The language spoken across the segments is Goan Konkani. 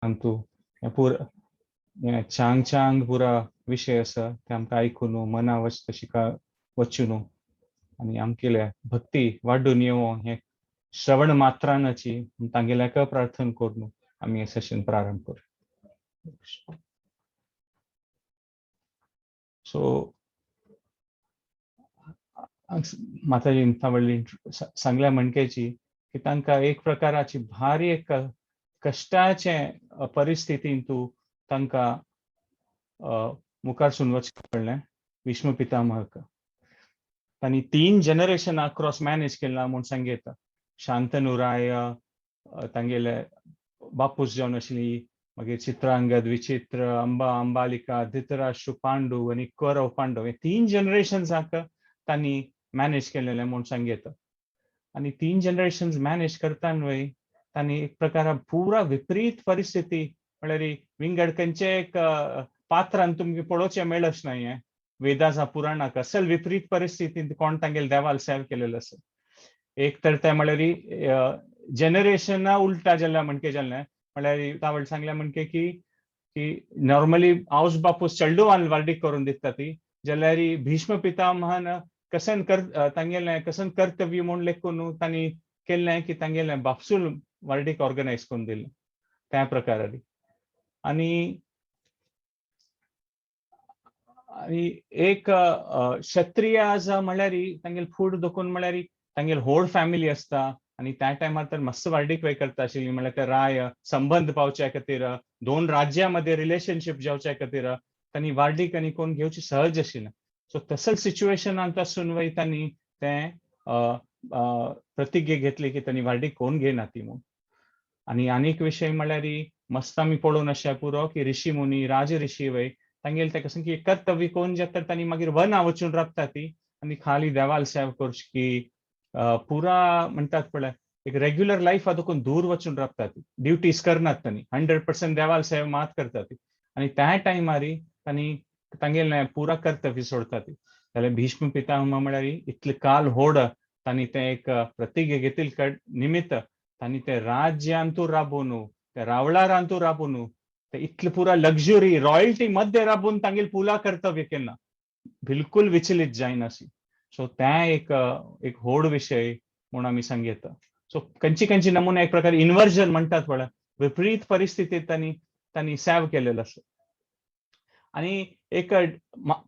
अंतू पुरा चांग चांग पुरा विशय आसा ते आमकां आयकून मना वच तशी वचून आनी आमगेले भक्ती वाडून येवो हें श्रवण मात्रानाची तांगेल्याक प्रार्थना करून आमी हें सेशन प्रारंभ करूं. सो माताजीन व्हडली सांगल्या म्हणकेची की तांकां एक प्रकाराची भारी एक कश्टाचे परिस्थितींतू तांकां मुखार वचचें पडलें. भीष्म पितामहक तांणी 3 जनरेशन अक्रॉस मॅनेज केला म्हूण सांगता. शांतनुराय तांगेले बापूस जावन आशिल्ली, मागीर चित्रांगद, विचित्र, अंबा, अंबालिका, धृतराष्ट्र, पांडू आनी कौरव पांडव, हे 3 जनरेशन्साक तांणी मॅनेज केलेलें म्हूण सांगता. आनी 3 जनरेशन्स मॅनेज करतना वय तांणी एक प्रकार पुरा विपरीत परिस्थिती म्हळ्यार विंगड खंयचे एक पात्रान तुमकां पळोवचें मेळच ना. हें वेदाचा पुराणाक असल विपरीत परिस्थितींत कोण तांगेले देवाल सेव केलेलो आसा. एक तर ते म्हळ्यार जनरेशना उल्टा जाल्या म्हणके जालें, म्हळ्यार तावळ सांगल्या म्हणके की की नॉर्मली आवस बापूस चेडूवान वार्डीक करून दिता ती, जाल्यार भीष्म पितामहान कसन कर तांगेलें कसन कर्तव्य म्हूण लेखून तांणी केल्लें की तांगेलें बापसूल वार्डीक ऑर्गनायज करून दिलें त्या प्रकारारी. आनी आनी एक क्षत्रिय आसा म्हळ्यार तांगेले फूड दोकून म्हळ्यार तांगेले होड फॅमिली आसता आनी त्या टायमार तर मस्त वार्डीक वय करता आशिल्ली, म्हळ्यार ते राय संबंद पावच्या खातीर 2 राज्यां मदीं रिलेशनशीप जावच्या खातीर तांणी वार्डीक आनी कोण घेवची सहज आशिल्लें. सो तसले सिच्युएशनांत आसून वय तांणी तें प्रतिज्ञा घेतली की तांणी वार्डीक कोण घेयना ती म्हूण. आनी आनीक विशय म्हळ्यार मस्त आमी पळोवन अशें पुरो की ऋषी मुनी राज ऋषी वय तांगेले तेका की कर्तव्य कोण जाता तांणी मागीर वना वचून राबता ती आनी खाली देवाल सेव करची की पुरा म्हणटात पळय एक रेग्युलर लायफ आतां दूर वचून राबता ती, ड्युटीज करनात तांणी, 100% देवाल सेव मात करता ती. आनी त्या टायमार तांणी तांगेलें पुरा कर्तव्य सोडटा ती. जाल्यार भीष्म पितामह म्हळ्यार इतले काल होड तांणी तें एक प्रतिज्ञा घेतिल्ले निमित्त तांणी ते राज्यांतू राबून ते रावळारांतू राबून ते इतले पुरा लक्झुरी रॉयल्टी मध्ये राबून तांगेले पुरा कर्तव्य केन्ना बिलकुल विचलित जायनासी. सो तें एक एक होड विशय म्हूण आमी सांगता. सो खंयची खंयची नमुना एक प्रकार इन्वर्जन म्हणटात पळय, विपरीत परिस्थितीत तांणी तांणी सेव केलेलो आसा. आनी एक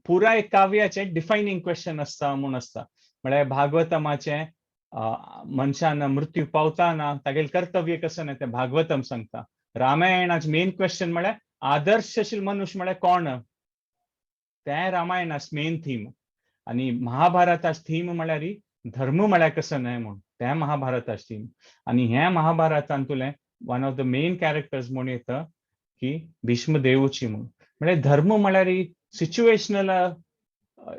पुरा एक काव्याचें डिफायनींग क्वेश्चन आसता म्हूण आसता, म्हळ्यार भागवतमाचें मनशान मृत्यू पावताना तागेलें कर्तव्य कसं तें भागवतम सांगता. रामायणाचें मेन क्वेश्चन म्हळ्यार आदर्शशील मनुष्य म्हळ्यार कोण, तें रामायणाचें मेन थीम. आनी महाभारताचें थीम म्हळ्यार धर्म म्हळ्यार कसं न्हय म्हूण तें महाभारताचें थीम. आनी हें महाभारतांतुलें one of the main characters म्हूण येता की भीष्म देवूची म्हूण. म्हळ्यार धर्म म्हळ्यार सिच्युएशनल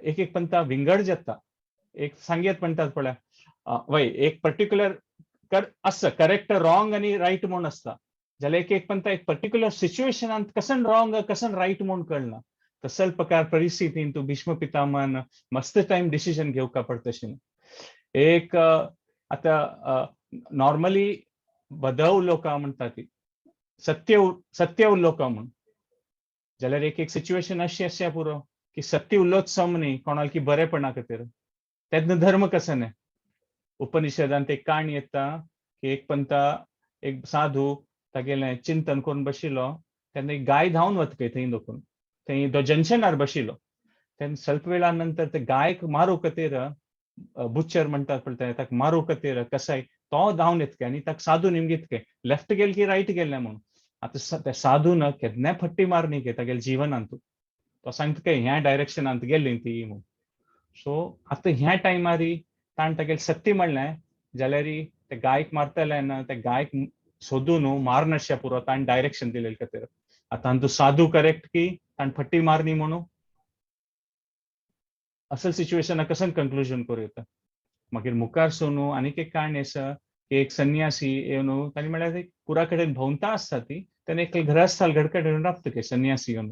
एक एक पंता विंगड जाता. एक सांगयत म्हणटात पळय वय एक पर्टिक्युलर आसता करेक्ट रॉंग आनी रायट म्हूण आसता, जाल्यार एक एक पंता एक पर्टिक्युलर सिच्युएशनांत कसन रॉंग कसन रायट म्हूण कळना. तसल प्रकार परिस्थितीन तूं भीष्म पितामहान मस्त टायम डिसिजन घेवका पडटा. एक आतां नॉर्मली बदव लोकां म्हणटा ती सत्य सत्य उलोवका म्हूण, जाल्यार एक एक सिच्युएशन अशी आसया पुरो की सत्य उलोवच सम न्ही कोणाक की बरेपणा खातीर, तेन्ना धर्म कसं न्हय. उपनिषदांत एक काणी येता की एक पंता एक साधू तागेलें चिंतन करून बशिल्लो, तेन्ना एक गाय धांवन वता खंय थंय दोकून थंय तो जंक्शनार बशिल्लो. तेन्ना स्वल्प वेळा नंतर ते गायक मारूंक खातीर बुच्चर म्हणटात पळय ताका मारूंक खातीर कसाय तो धांवन येता आनी ताका साधू निमगीत लेफ्ट गेल की रायट गेल्लें म्हूण. आतां त्या साधून केन्नाय फट्टी मारनी के तागेल्या जिवनांत, तो सांगता काय ह्या डायरेक्शनांत गेल्ली ती म्हूण. सो आतां ह्या टायमार ताणें तागेलें सत्य म्हणलें जाल्यार ते गायक मारतले ना ते गायक सोदून मारनाशा पुरो ताणें डायरेक्शन दिलेलें खातीर. आतां तूं साधू करेक्ट की ताणें फट्टी मारनी म्हणून असल सिच्युएशना कसं कंक्लुजन करूं येता. मागीर मुखार सोनू आनीक एक काणी आसा की एक संन्यासी येवन ताणें म्हळ्यार पुरा कडेन भोंवता आसता ती, तेन्ना एक घरस्थाल घडकडेन राबता की संन्यासी येवन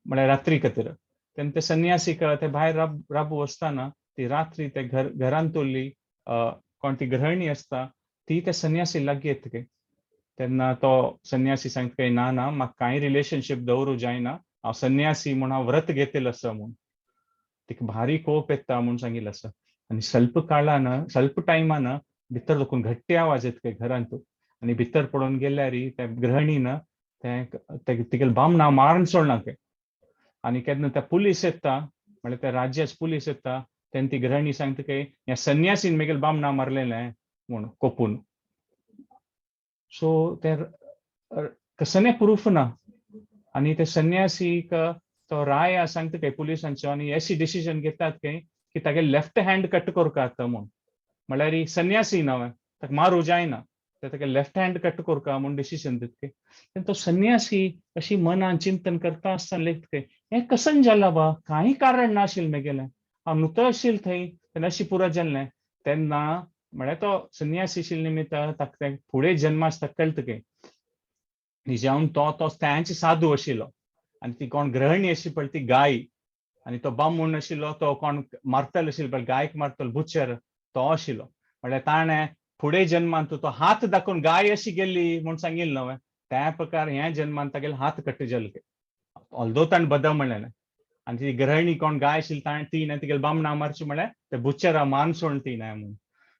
म्हळ्यार रात्री खातीर. तेन्ना ते संन्यासीक ते भायर राबू आसतना ती रात्री ते घरांतुली कोण ती गृहिणी आसता ती त्या संन्यासी लागीं येता. तेन्ना तो संन्यासी सांगता काय ना ना, म्हाका कांय रिलेशनशीप दवरूं जायना, हांव संन्यासी म्हूण हांव व्रत घेतिल्लो आसा म्हूण. तिका भारी कोप येता म्हूण सांगिल्लें आसा. आनी स्वल्प काळान, स्वल्प टायमान भितर दोकून घट्टी आवाज येता घरांत. आनी भितर पळोवन गेल्यार त्या गृहिणीन तें तिगेले बामणा मारून सोडना. आनी केन्ना त्या पुलीस येता, म्हळ्यार त्या राज्याच पुलीस येता, तेन्ना ती गृहिणी सांगता काय ह्या संन्यासीन मेगेले बामणा मारलेलें म्हूण कोपून. सो ते कसलें प्रूफ ना. आनी ते संन्यासीक तो राया सांगता काय पुलिसांचो, आनी अशी डिसिजन घेतात काय की तागे लेफ्ट हँड कट करका आतां म्हूण. म्हळ्यार संन्यासी न्हय, ताका मारूं जायना, ते ताका लेफ्ट हँड कट करका म्हूण डिसिजन दिता. तो संन्यासी अशी मनान चिंतन करता आसतना लेगीत हें कसन जालां बा, कांय कारण नाशिल्लें मेगेलें, हांव नुतो आशिल्लें थंय, तेन्ना अशी पुरो जाल्लें. तेन्ना म्हळ्यार तो संन्यासी आशिल्ले निमित्त ताका तें फुडें जन्मास ताका कळटा काय निजावन तो तो त्यांची साधू आशिल्लो. आनी ती कोण गृहिणी आशिल्ली पळय ती गाय, आनी तो बामूण आशिल्लो तो कोण मारतलो आशिल्लो पळय, गायक मारतलो बुचर तो आशिल्लो. म्हळ्यार ताणें फुडें जन्मान तो हात दाखोवन गाय अशी गेल्ली म्हूण सांगिल्लें न्हय, त्या प्रकार ह्या जन्मान तागेले हात कट जाले. ऑल्दो ताणें बदम म्हणलें. आनी ती गृहिणी कोण गाय आशिल्ली ताणें ती न्हय तिगेले बामणा मारची म्हळ्यार ते बुचरा मान सोडून ती न्हय म्हूण.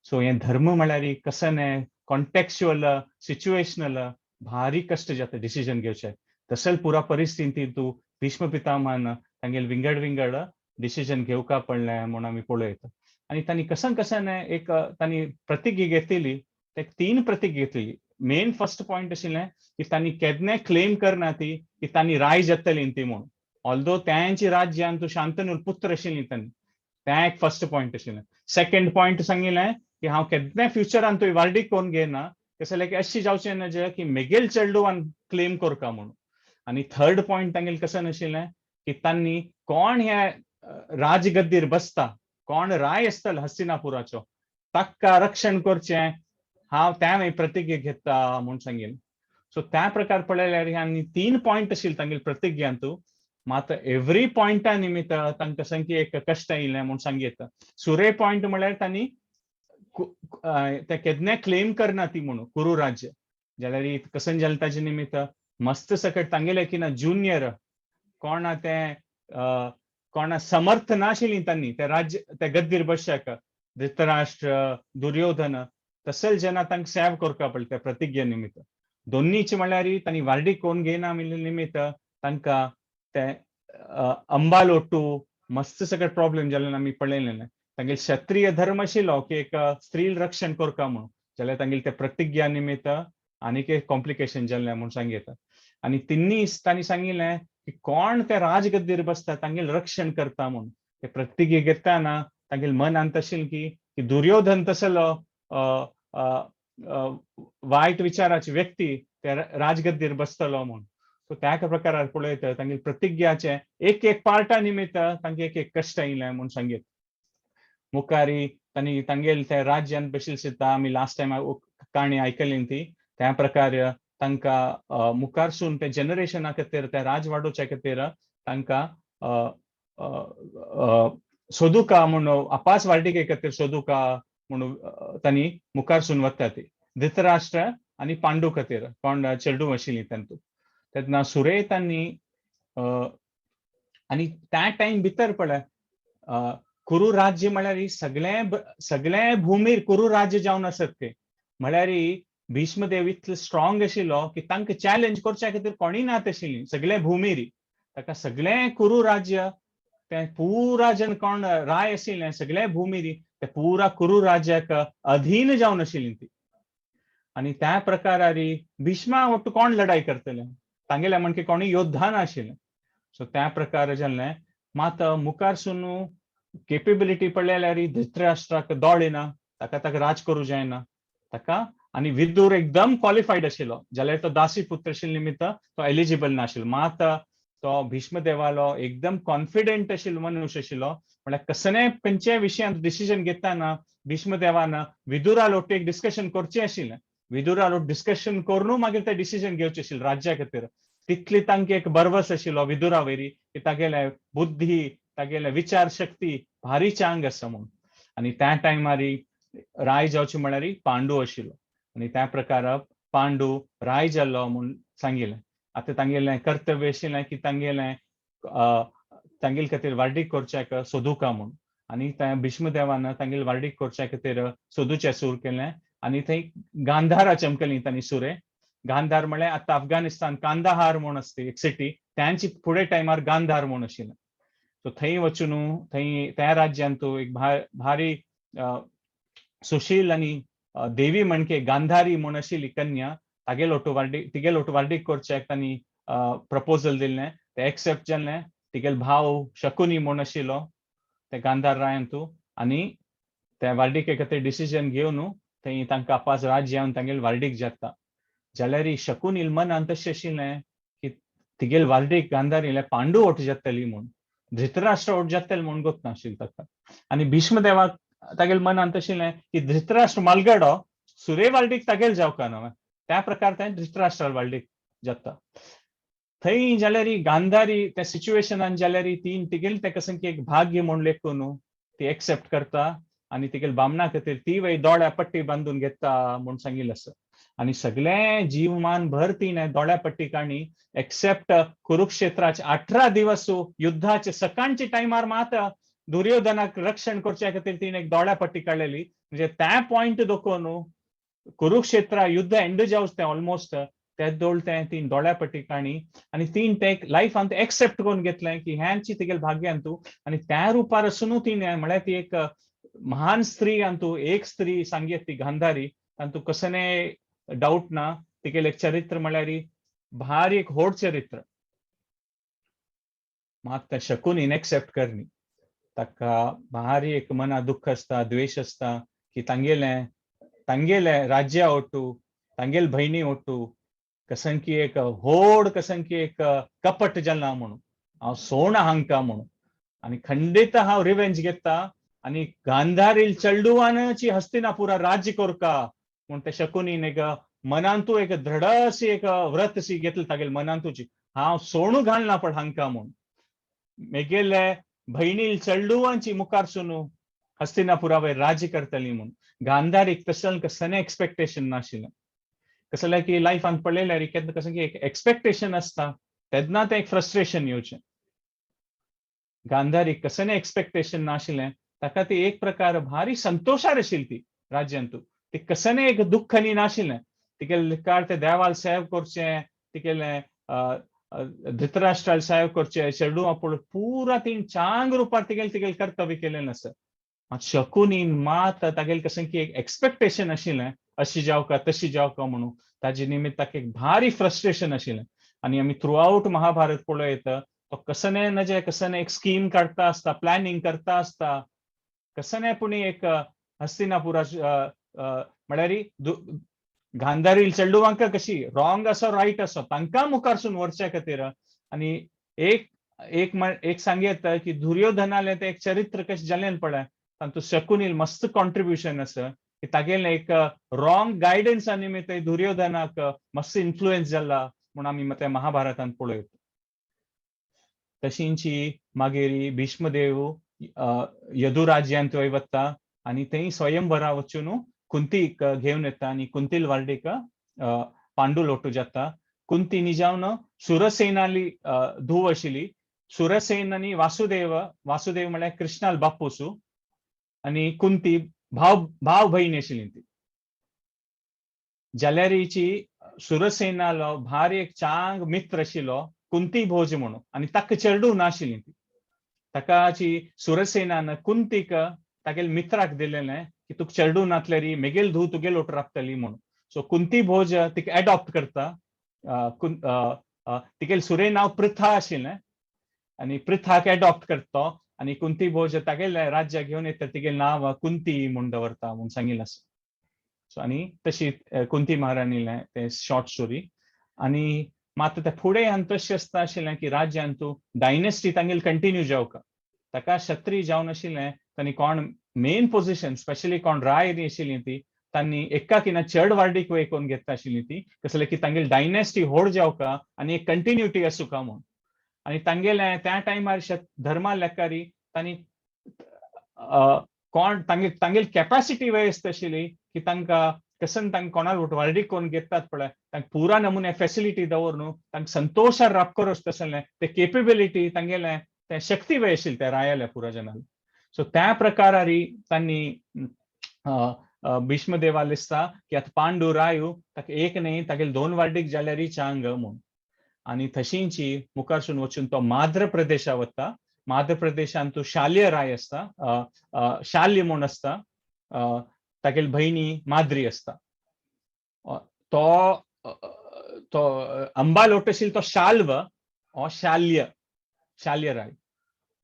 सो हें धर्म म्हळ्यार कसन कॉन्टेक्च्युअल सिच्युएशनल भारी कश्ट जाता डिसिजन घेवचें. तशेंच पुरा परिस्थितींत तूं भीष्म पितामहान तांगेले विंगड विंगड डिसिजन घेवका पडलें म्हूण आमी पळयता. आनी तांणी कसन कसन एक तांणी प्रतिज्ञा घेतली, ते तीन प्रतिज्ञा घेतली. मेन फर्स्ट पॉयंट आशिल्लें की तांणी केन्नाय क्लेम करना ती की तांणी राय जातली ती म्हूण. ऑल्दो त्यांची राज्यान तूं शांतनूल पुत्र आशिल्ली तांणी, तें एक फर्स्ट पॉयंट आशिल्लें. सेकंड पॉयंट सांगिल्लें की हांव केन्नाय फ्युचरान तुवें वार्डीक कोन्न घेयना, कशें की अशी जावचें ना जे की मेगेल चेडवान क्लेम करका म्हणून. आनी थर्ड पॉयंट तांगेलें कशें आशिल्लें की तांणी कोण ह्या राजगद्दीर बसता, कोण राय आसतलो हस्तिनापुराचो, ताका रक्षण करचें हांव त्या प्रतिज्ञा घेता म्हूण सांगिल्लें. सो त्या प्रकार पळयल्यार आनी तीन पॉयंट आशिल्ले तांगेले प्रतिज्ञांतू, मात एवरी पॉयंटा निमित्त तांकां सामकी एक कश्ट आयिल्लें म्हूण सांगयता. सुरे पॉयंट म्हळ्यार तांणी ते केन्नाय क्लेम करना ती म्हणून कुरू राज्य. जाल्यार कसन जालें ताजे निमित्त मस्त सकट तांगेले की ना ज्युनियर कोणा तें कोणा समर्थ नाशिल्ली तांणी ते राज्य ते गद्दीर बसशाक, धृतराष्ट्र दुर्योधन तशेंच जेन्ना तांकां सेव करपा पडटा त्या प्रतिज्ञे निमित्त. दोन्नीचे म्हळ्यार तांणी वार्डीक कोण घेयना निमित्त तांकां ते अंबालोटू मस्त सगळे प्रॉब्लेम जाल्ल्यान आमी पळयलें. तांगेले क्षत्रिय धर्म आशिल्लो की एक स्त्री रक्षण करका म्हणून, जाल्यार तांगेले ते प्रतिज्ञा निमित्त आनीक एक कॉम्प्लिकेशन जाल्लें म्हूण सांगयता. आनी तिन्नी तांणी सांगिल्लें की कोण ते राजगद्दीर बसता तांगेले रक्षण करता म्हूण. ते प्रतिज्ञा घेतना तांगेले मनांत आशिल्लें की दुर्योधन तसलो वायट विचाराची व्यक्ती त्या राजगद्दीर बसतलो म्हूण. सो त्या प्रकारार पळयता तांगेले प्रतिज्ञाचे एक एक पार्टा निमित्त तांकां एक एक कश्ट आयिल्लें म्हूण सांगीत. मुखारी तांणी तांगेले त्या राज्यान बशिल्ले सुद्दां आमी लास्ट टायम काणी आयकली ती. त्या प्रकार तांकां मुखारसून ते जनरेशना खातीर त्या राजवाडोच्या खातीर तांकां सोदुका म्हूण अपास वार्डिके खातीर सोदुका म्हणून तांणी मुखारसून वता ती धृतराष्ट्र आनी पांडू खातीर कोण चेडूं आशिल्ली तांतू. तेन्ना सुरे तांणी आनी त्या टायम भितर पळय कुरू राज्य म्हळ्यार सगळे सगळे भुमीर कुरू राज्य जावन आसत ते. म्हळ्यार भीष्मदेव इतलो स्ट्रॉंग आशिल्लो की तांकां चॅलेंज करच्या खातीर कोणीय नात आशिल्ली सगळे भुमीर. ताका सगळे कुरू राज्य ते पुरा जन कोण राय आशिल्ले सगळे भुमीर ते पुरा कुरू राज्याक अधीन जावन आशिल्ली ती. आनी त्या प्रकारारी भीष्मा वट्टू कोण लढाई करतले, तांगेले म्हणके कोणी योद्धा नाशिल्ले. सो त्या प्रकार जाल्लें. मात मुखारसून केपेबिलिटी पळयल्यार धृतराष्ट्राक दोळे ना, ताका ताका राज करूं जायना ताका. आनी विदूर एकदम क्वॉलिफायड आशिल्लो, जाल्यार तो दासी पुत्र आशिल्ले निमित्त तो एलिजिबल नाशिल्लो. मात तो भीष्मदेवालो एकदम कॉन्फिडंट आशिल्लो मनुष्य आशिल्लो. म्हळ्यार कसलेय खंयच्याय विशयांत डिसिजन घेतना भीष्मदेवान विदुरा लोट एक डिस्कशन करचें आशिल्लें. विदुरा लोट डिस्कशन करून मागीर ते डिसिजन घेवचें आशिल्लें राज्या खातीर. तितली तांकां एक बरवस आशिल्लो विदुरा वयरी की तागेले बुद्धी तागेले विचार शक्ती भारी चांग आसा म्हणून. आनी त्या टायमार राय जावचे म्हळ्यार पांडू आशिल्लो. आनी त्या प्रकार पांडू राय जालो म्हूण सांगिलें. आतां तांगेलें कर्तव्य आशिल्लें की तांगेलें तांगेले खातीर वार्डीक करच्याक सोदुका म्हूण. आनी त्या भीष्मदेवान तांगेले वार्डीक करच्या खातीर सोदूचें सुरू केलें आनी थंय गांधारा चमकली तांणी सुरे. गांधार म्हळ्यार आतां अफगाणिस्तान कांदाहार म्हूण आसता एक सिटी, त्यांची फुडें टायमार गांधार म्हूण आशिल्लें. सो थंय वचून थंय त्या राज्यांत एक भारी सुशील आनी देवी म्हणके गांधारी म्हूण आशिल्ली कन्या, तागेल ओटू वार्डीक तिगेल ओटू वार्डीक करच्याक तांणी प्रपोजल दिल्लें, तें एक्सेप्ट जालें. तिगेल भाव शकुनी म्हूण आशिल्लो ते गांधार रायांतू आनी त्या वार्डिके खातीर डिसिजन घेवन थंय तांकां आपास राज्य तांगेल वार्डीक जाता. जाल्यार शकुनील मनान तशें आशिल्लें की तिगेल वार्डीक गांधारीले पांडू ओट जातली म्हूण, धृतराष्ट्र ओट जातले म्हूण गोत नाशिल्लें ताका. आनी भीष्मदेवाक तागेल मनान तशें की धृतराष्ट्र मालगडो सुरे वार्डीक तागेल जावका न्हय, त्या प्रकार तें धृतराष्ट्र वार्डीक जाता. थंय जाल्यार गांधारी त्या सिच्युएशनान जाल्यार तीन तिगेल तेका सामकी एक भाग्य म्हूण लेखून ती एक्सेप्ट करता आनी तिगेल बामणा खातीर ती वय दोळ्या पट्टी बांदून घेता म्हूण सांगिल्लें आसा. आनी सगळें जीवमान भर तिणें दोळ्या पट्टी काणी एक्सेप्ट कुरुक्षेत्राचे 18 दिवस युद्धाचे सकाळचे टायमार मात दुर्योधनाक रक्षण करच्या खातीर तिणें एक दोळ्या पट्टी काडलेली. म्हणजे त्या पॉयंट दाखोवन कुरुक्षेत्रा युद्ध एंड जावच तें ऑलमोस्ट ते दोळ तें तीन दोळ्या पट्टी काणी आनी तीन ते लायफांत एक्सेप्ट करून घेतलें की ह्यांची तिगेल भाग्यान तूं. आनी त्या रुपार आसून तिणें म्हळ्यार ती एक महान स्त्री अंतू एक स्त्री सांगयत ती गांधारी, तांतू कसने डावट ना. तिगेल एक चरित्र म्हळ्यार भारी एक होड चरित्र. मात त्या शकुनीन एक्सेप्ट करनी, ताका भारी एक मना दुख्ख आसता, द्वेश आसता की तांगेलें तांगेलें राज्या ओटू तांगेल भयणी ओटू कसंकी एक होड कसंकी एक कपट जाला म्हणून हांव सोण हांका म्हणून आनी खंडीत हांव रिवेंज घेता आनी गांधारील चेडवानची हस्तिनापुरा राज्य कोरका म्हूण ते शकुनीन एक मनांतू एक दृढशी एक व्रत सी घेतली तागेल मनांतूची, हांव सोणू घालना पण हांका म्हूण मेगेले भयणील चेडवांची मुखार सुनू हस्तिनापुरा वयर राज्य करतली म्हूण. गांधारीक तशें कसलें एक्सपेक्टेशन नाशिल्लें. कसलें की लायफान पळयल्यार केन्ना कसलें की एक एक्सपेक्टेशन आसता तेन्ना तें एक फ्रस्ट्रेशन येवचें. गांधारीक कसलें एक्सपेक्टेशन नाशिल्लें, ताका ती एक प्रकार भारी संतोशार आशिल्ली ती राज्यांतू, ती कसलें एक दुख्ख न्ही नाशिल्लें. तिगेले कार ते देवाल सेव करचें, तिगेलें धृतराष्ट्राल सेव करचें, चेडूं आपूण पुरा तीन चांग रुपार तिगेल तिगेल कर्तव्य केलें आसा. मात शकुनीन मात तागेल कसलें की एक एक्सपेक्टेशन आशिल्लें अशी जावका तशी जावका म्हणून, ताजे निमित्त ताका एक भारी फ्रस्ट्रेशन आशिल्लें. आनी आमी थ्रू आवट महाभारत पळयत तो कसने नजे कसने एक स्कीम काडटा आसता, प्लॅनिंग करता आसता, कसने पुणी एक हस्तिनापुरा म्हळ्यार गांधारील चेडवांक कशी रॉंग आसो रायट आसो तांकां मुखारसून व्हरच्या खातीर. आनी एक एक एक सांगयत की दुर्योधनालें तें एक चरित्र कशें जालें पळय, तातूंत शकुनील मस्त कॉन्ट्रिब्युशन आसा की तागेलें एक रॉंग गायडन्सा निमित्त दुर्योधनाक मस्त इन्फ्लुएन्स जाला म्हूण आमी त्या महाभारतांत पळयत. तशींची मागीर भीष्मदेव यदुराज्यांत वता आनी थंय स्वयंवरा वचून कुंतीक घेवन येता आनी कुंतील वार्डीक पांडू लोटू जाता. कुंती निजावन सुरसेनाली धूव आशिल्ली. सुरसेन आनी वासुदेव, वासुदेव म्हळ्यार कृष्णाल बापूसू आनी कुंती भाव भाव भयणी आशिल्ली ती. जाल्यारीची सुरसेनालो भारी एक चांग मित्र आशिल्लो कुंती भोज म्हणून आनी ताका चेडूं नाशिल्ली ती. ताकाची सुरसेनान कुंतीक तागेल मित्राक दिलेलें की तुका चेडूं नातल्यारी मेगेल धूव तुगेल ओट राबतली म्हणून. सो कुंती भोज तिका एडॉप्ट करता. तिगेल सुरे नांव पृथा आशिल्लें आनी पृथाक एडॉप्ट करता आनी कुंती भोज तागेलें राज्य घेवन येता, तिगेलें नांव कुंती म्हूण दवरता म्हूण सांगिल्लें आसा. सो आनी तशी कुंती महाराणीलें तें शॉर्ट स्टोरी. आनी मात ते फुडें हांगा तशें आसता आशिल्लें की राज्यांतू डायनेस्टी तांगेली कंटिन्यू जावका, ताका क्षत्रीय जावन आशिल्लें तांणी कोण मेन पोजिशन स्पेशली कोण राय आशिल्ली ती तांणी एकाकिना चड वार्डीक वय कोण घेता आशिल्ली ती, कसलें की तांगेली डायनेस्टी होड जावका आनी एक कंटिन्युटी आसूका म्हूण. आनी तांगेलें त्या टायमार धर्मा लेखारी तांणी कोण तांगेली कॅपॅसिटी वय आसता आशिल्ली की तांकां कसन तांकां कोणाक व्हार्डीक कोण घेतात पळय तांकां पुरा नमुने फेसिलिटी दवर न्हू, तांकां संतोशार राबकरो तसलें ते केपेबिलिटी तांगेलें तें शक्ती वय आशिल्ली त्या रायाल्या पुरा जनाल. सो त्या प्रकारारी तांणी भीष्मदेवा दिसता की आतां पांडू रायू ताका एक न्ही तागेले दोन वार्डीक जाल्यारय चांग म्हूण. आनी तशींची मुखारसून वचून तो माद्र प्रदेशा वता. माद्र प्रदेशांत तूं शाल्य राय आसता, शाल्य म्हूण आसता, तागेली भयणी माद्री आसता. तो तो अंबालोट आशिल्लो तो शाल्व हो शाल्य, शाल्य राय.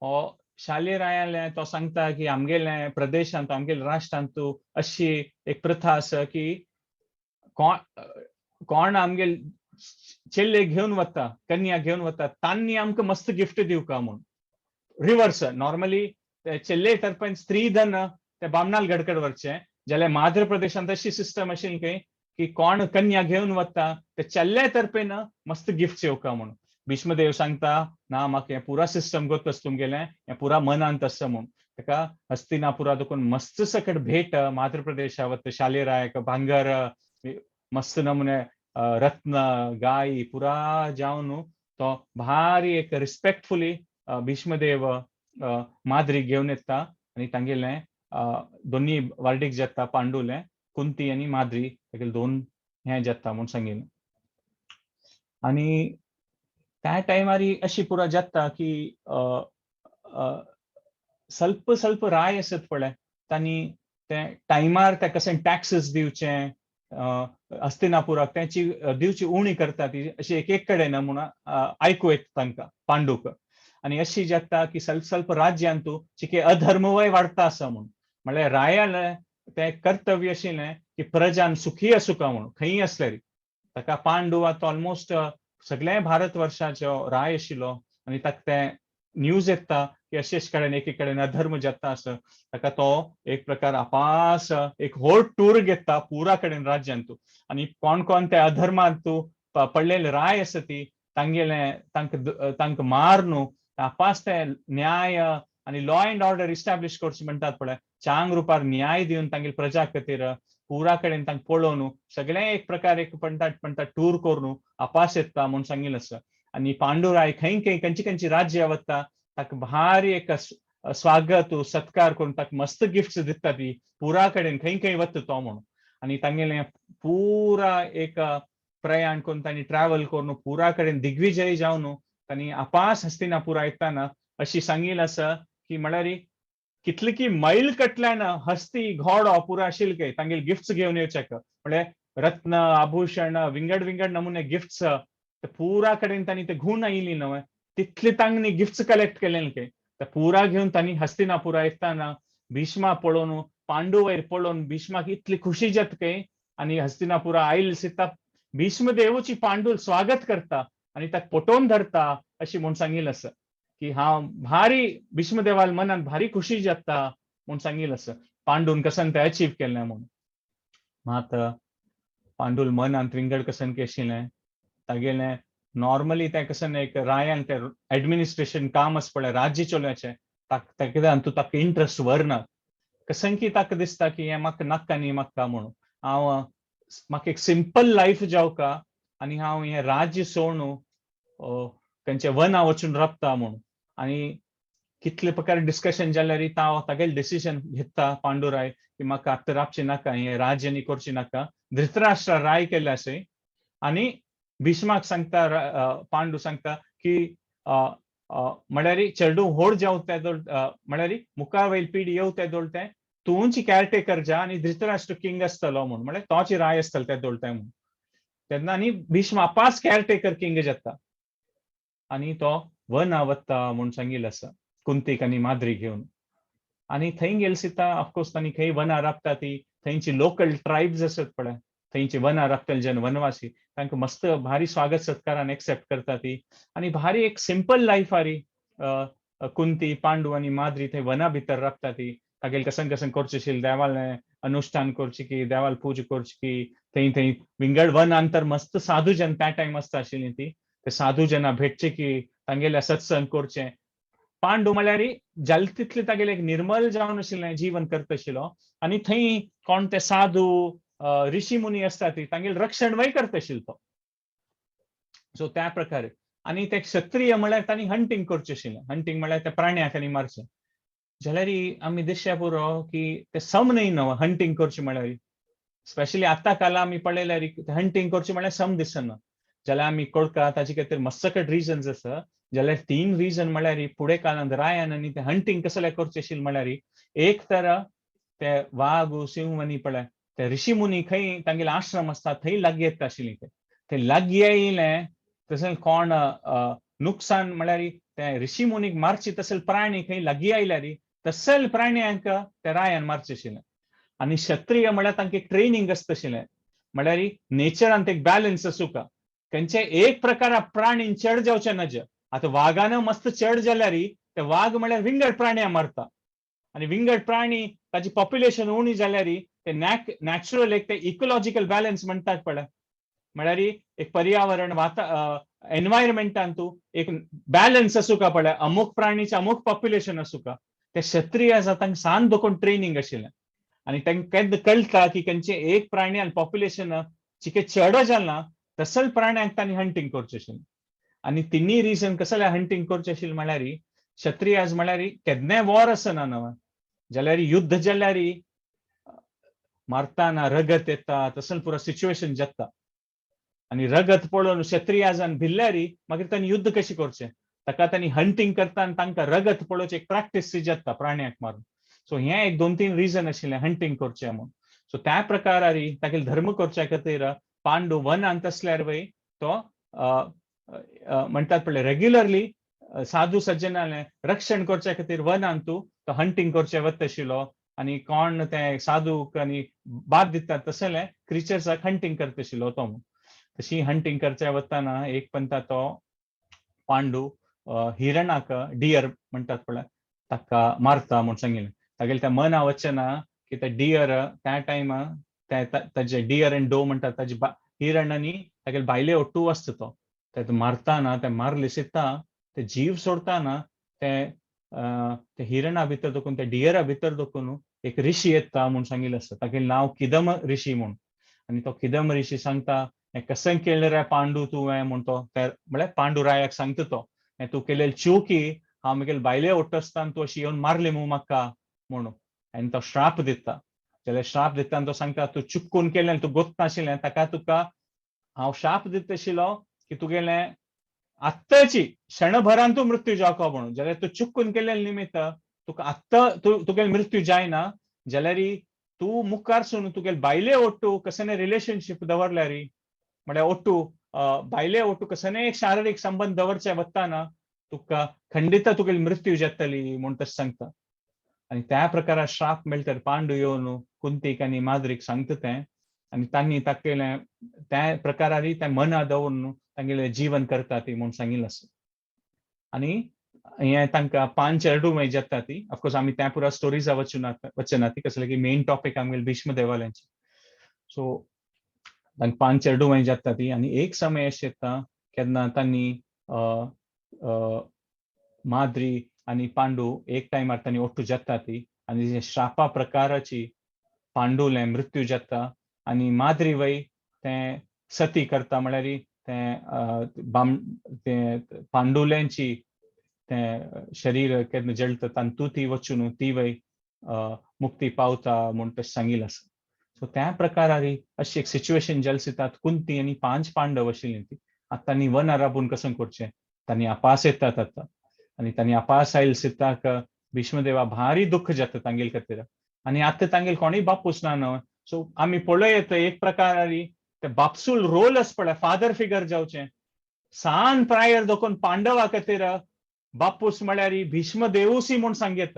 हो शाल्य रायाले तो सांगता की आमगेले प्रदेशांत आमगेले राष्ट्रांत अशी एक प्रथा आसा की कोण कोण आमगेले चेल्ले घेवन वता, कन्या घेवन वता, तांणी आमकां मस्त गिफ्ट दिवका म्हूण. रिवर्स नॉर्मली चेल्ले तर्फेन स्त्रीधन ते बामणाल गडकड व्हरचें, जाल्यार माद्र प्रदेशांत अशी सिस्टम आशिल्ली खंय की कोण कन्या घेवन वता ते चेल्ले तर्फेन मस्त गिफ्ट येवका म्हूण. भीष्मदेव सांगता ना म्हाका हें पुरा सिस्टम गोत आसा तुमगेलें, हें पुरा मनांत आसा म्हूण. ताका हस्तिनापुरा देखून मस्त सकट भेट माद्र प्रदेशा वता शाल्य रायक भांगर मस्त नमुने रत्न गाय पुरा जावन तो भारी एक रिस्पेक्टफुली भीष्मदेव माद्री घेवन येता आनी तांगेलें दोनी वार्डीक जाता पांडुलें, कुंती आनी माद्री तागेले दोन हें जाता म्हूण सांगिल्लें. आनी त्या टायमार अशी पुरा जाता की स्वल्प स्वल्प राय आसत पळय तांणी ते टायमार ते कशें टॅक्सीस दिवचें हस्तिनापुराक तेंची दिवची उणी करता ती अशी एक एक कडेन म्हूण आयकूं येता तांकां पांडूक. आनी अशी जाता की स्वल्प स्वल्प राज्यांतू चिके अधर्मवय वाडता आसा म्हूण. म्हणल्यार रायालें तें कर्तव्य आशिल्लें की प्रजान सुखी आसूका म्हूण खंयी आसल्यार. ताका पांडू आतां ऑलमोस्ट सगळें भारत वर्षाचो राय आशिल्लो आनी ताका तें न्यूज येता की अशे कडेन एके कडेन अधर्म जाता आसा. ताका तो एक प्रकार आपास एक होल टूर घेता पुरा कडेन राज्यांतू आनी कोण कोण ते अधर्मांतू पडलेले राय आसा ती तांगेले तांकां तांकां मार न्हू आपास ते न्याय आनी लॉ एंड ऑर्डर इस्टॅब्लिश करचे म्हणटात पळय चांग रुपार न्याय दिवन तांगेले प्रजा खातीर पुरा कडेन तांकां पळोवन सगळें एक प्रकार एक म्हणटात म्हणटात टूर करून आपास येता म्हूण सांगिल्लें आसा. आनी पांडुराय खंय खंय खंयची खंयची राज्य वता ताका भारी एक स्वागत सत्कार करून ताका मस्त गिफ्ट्स दिता ती पुरा कडेन खंय खंय वता तो म्हूण. आनी तांगेलें पुरा एक प्रयाण करून तांणी ट्रॅवल करून पुरा कडेन दिग्विजय जावन तांणी आपास हस्तिनापुरा येताना अशी सांगिल्लें आसा की म्हळ्यार कितले की मैल कटल्यान हस्ती घोडो पुरा आशिल्ले काय तांगेले गिफ्ट्स घेवन येवच्याक, म्हळ्यार रत्न आभूषण विंगड विंगड नमुने गिफ्ट्स ते पुरा कडेन तांणी ते घेवन आयिल्ली न्हय तितले तांणी गिफ्ट्स कलेक्ट केले काय ते पुरा घेवन तांणी हस्तिनापुरा येताना भीष्मा पळोवन पांडू वयर पळोवन भीष्माक इतली खुशी जाता काय. आनी हस्तिनापुरा आयल सिता भीष्मदेवची पांडूल स्वागत करता आनी ताका पोटोवन धरता अशी म्हूण सांगिल्लें आसा की हांव भारी भीष्मदेवाल मनान भारी खुशी जाता म्हूण सांगिल्लें आसा पांडून कसन तें अचीव केलें म्हूण. मात पांडूल मनांत विंगड कसन की आशिल्लें तागेलें नॉर्मली तें कसन एक रायान तें एडमिनिस्ट्रेशन काम आसा पळय राज्य चलोवचें ताका तूं ताका इंट्रस्ट व्हरना कसन की ताका दिसता की हें म्हाका नाका न्ही म्हाका म्हणून हांव म्हाका एक सिंपल लायफ जावका आनी हांव हें राज्य सोडून खंयचे वना वचून राबता म्हूण. आनी कितले प्रकार डिस्कशन जाल्यार तांव तागेले डिसिजन घेता पांडुराय की म्हाका आतां राबचें नाका हें राज्य न्ही करचें नाका. धृतराष्ट्र राय केल्ले आसा आनी भीष्माक सांगता पांडू सांगता की म्हळ्यार चेडूं व्हड जावं तेदोळ म्हळ्यार मुखार वयली पिढी येवं तेदोळ तें तूंच कॅरटेकर जा आनी धृतराष्ट्र किंग आसतलो म्हूण, म्हळ्यार तोच राय आसतलो तेदोळ तें म्हूण. तेन्ना आनी भीष्म आपास कॅरटेकर किंग जाता आनी तो वना वता म्हूण सांगिल्लें आसा कुंतीक आनी माद्री घेवन. आनी थंय गेले सिता ऑफकोर्स तांणी खंय वना राबता ती थंयची लोकल ट्रायब्स आसत पळय थंयची वना राबतले जन वनवासी तांकां मस्त भारी स्वागत सत्कारान एक्सेप्ट करता ती आनी भारी एक सिंपल लायफ आरी कुंती पांडू आनी माद्री थंय वना भितर राबता ती. तागेले कसन कसन करचें आशिल्लें देवालें अनुष्ठान करचें की देवाल पूजा करची की थंय थंय विंगड वनांतर मस्त साधू जन त्या टायम आसता आशिल्ली ती ते साधू जना भेटचे की तांगेले सत्संग करचें. पांडू म्हळ्यार जाले तितले तागेले एक निर्मल जावन आशिल्लें जीवन करता आशिल्लो आनी थंय कोण ते साधू ऋषी मुनी आसता ती तांगेले रक्षण वय करता आशिल्लो तो. सो त्या प्रकारे आनी ते क्षत्रिय म्हळ्यार तांणी हंटींग करचें आशिल्लें. हंटींग म्हळ्यार त्या प्राण्याक आनी मारचें. जाल्यार आमी दिसया पुरो की ते सम न्हय न्हू हंटींग करचें म्हळ्यार. स्पेशली आतां काला आमी पळयल्यार हंटींग करचें म्हळ्यार सम दिसना. जाल्यार आमी कोळका ताजे खातीर मस्तकट रिजन्स आसा. जाल्यार तीन रिजन म्हळ्यार फुडें काळांत रायान आनी ते हंटींग कसलें करचें आशिल्लें म्हळ्यार एक तर ते वाग सिंह आनी पळय ते ऋषी मुनी खंय तांगेले आश्रम आसता थंय लागीं येता आशिल्ली. ते ते लागीं येयले तशें कोण नुकसान म्हळ्यार ते ऋषी मुनीक मारची तसले प्राणी खंय लागीं आयल्यार तसल प्राण्यांक ते रायान मारचे आशिल्लें. आनी क्षत्रिय म्हळ्यार तांकां ट्रेनिंग आसता आशिल्लें. म्हळ्यार नेचरांत एक बॅलन्स आसूका, खंयचे एक प्रकार प्राणीन चड जावचें नज. आतां वागान मस्त चड जाल्यार ते वाग म्हळ्यार विंगड प्राण्यांक मारता आनी विंगड प्राणी ताची पॉप्युलेशन उणी जाल्यार ते नॅचरल एक ते इकोलॉजिकल बॅलन्स म्हणटात पळय, म्हळ्यार एक पर्यावरण वाता एनवायरमेंटान तूं एक बॅलन्स आसूका पळय, अमूक प्राणीचे अमूक पॉप्युलेशन आसूका. ते क्षत्रिय आसा तांकां सान दोकून ट्रेनिंग आशिल्लें आनी तांकां केन्ना कळटा की खंयचे एक प्राणी आनी पॉप्युलेशन चिके चड जालां तसल प्राण्यांक तांणी हंटींग करचें आशिल्लें. आनी तिन्ही रिजन कसलें हंटींग करचें आशिल्लें म्हळ्यार क्षत्रियाज म्हळ्यार केन्नाय वॉर आसना न्हू, जाल्यार युद्ध जाल्यार मारताना रगत येता तसलें पुरो सिच्युएशन जाता आनी रगत पळोवन क्षत्रियाजान भिल्ल्यार मागीर तांणी युद्ध कशें करचें, ताका तांणी हंटींग करता आनी तांकां रगत पळोवचें एक प्रॅक्टीस जाता प्राण्यांक मारून. सो हें एक दोन तीन रिजन आशिल्लें हंटींग करचें म्हूण. सो त्या प्रकारारी तागेले धर्म करच्या खातीर पांडू वनांत आसल्यार वय तो म्हणटात पळय रेग्युलरली साधू सज्जनालें रक्षण करच्या खातीर वनांत तो हंटींग करचें वता आशिल्लो आनी कोण ते साधूक आनी बाद दितात तसलें क्रिचर्साक हंटींग करता आशिल्लो तो म्हूण. तशी हंटींग करच्या वतना एक पंता तो पांडू हिरणाक डियर म्हणटात पळय ताका मारता म्हूण सांगिल्लें. तागेलें त्या मना वचना की ते डियर त्या टायमा ताजे डियर एंड डो म्हणटात ताजे हिरण आनी तागेले बायले ओट्टू आसता तो ते मारताना ते मारले सिता ते जीव सोडताना ते ते हिरणा भितर दोकून ते डियरा भितर दोकून एक ऋषी येता म्हूण सांगिल्लें आसता. तागेलें नांव किदम ऋषी म्हूण. आनी तो किदम ऋषी सांगता हें कशें केलें रे पांडू तुवें म्हूण तो म्हळ्यार पांडू रायाक सांगता तो हें तूं केलें चुकी, हांव म्हगेले बायले ओट्टो आसतना तूं अशी येवन मारली मू म्हाका म्हणून. आनी तो श्राप दिता. जाल्यार श्राप दिता आनी तो सांगता तूं चुकून केलें, तूं गोत्ताशिल्लें ताका तुका हांव श्राप दिता आशिल्लो की तुगेलें आत्ताची क्षणभरान तूं मृत्यू जावपा म्हणून. जाल्यार तूं चुकून केल्ले निमित्त तुका आत्तां तुगेलें मृत्यू जायना जाल्यार तूं मुखार सून तुगेले बायले ओट्टू कसलें रिलेशनशीप दवरल्यार म्हळ्यार ओट्टू बायले ओट्टू कसलें एक शारिरीक संबंद दवरचे वतना तुका खंडित तुगेली मृत्यू जातली म्हूण तशें सांगता. आनी त्या प्रकारान श्राप मेळटा पांडू येवन कुंतीक आनी माद्रीक सांगता तें आनी तांणी ताकेलें त्या प्रकारारी त्या मना दवरून तांगेलें जीवन करता ती म्हूण सांगिल्लें आसा. आनी हें तांकां पांच चेरडूं मागीर जाता ती. ऑफकोर्स आमी त्या पुरा स्टोरीजा वचना ती कसलें की मेन टॉपीक आमगेले भीष्म देवाल्यांची. सो तांकां पांच चेरडूं मागीर जाता ती. आनी एक समय अशें येता केन्ना तांणी माद्री आनी पांडू एक टायमार तांणी ओट्टू जाता ती आनी श्रापा प्रकाराची पांडूलें मृत्यू जाता आनी माद्री वय तें सती करता म्हळ्यार तें तें पांडुल्यांची तें शरीर केन्ना जळटा तातूंत ती वचून ती वय मुक्ती पावता म्हूण तशें सांगिल्लें आसा. सो त्या प्रकारारी अशी एक सिच्युएशन जाल सितात कुंती आनी पांच पांडव आशिल्लीं ती आतां तांणी वनार राबून कसं करचें, तांणी अपास येतात आतां आनी तांणी अपास आयल सिताक भीष्मदेवा भारी दुख्ख जाता तांगेले खातीर आनी आतां तांगेले कोणूय बापूस ना न्हय. सो आमी पळोवं एक प्रकारारी ते बापसूल रोल आसा पळय फादर फिगर जावचें सान प्रायर दोकून पांडवा खातीर बापूस म्हळ्यार भीष्मदेवूसी म्हूण सांगयत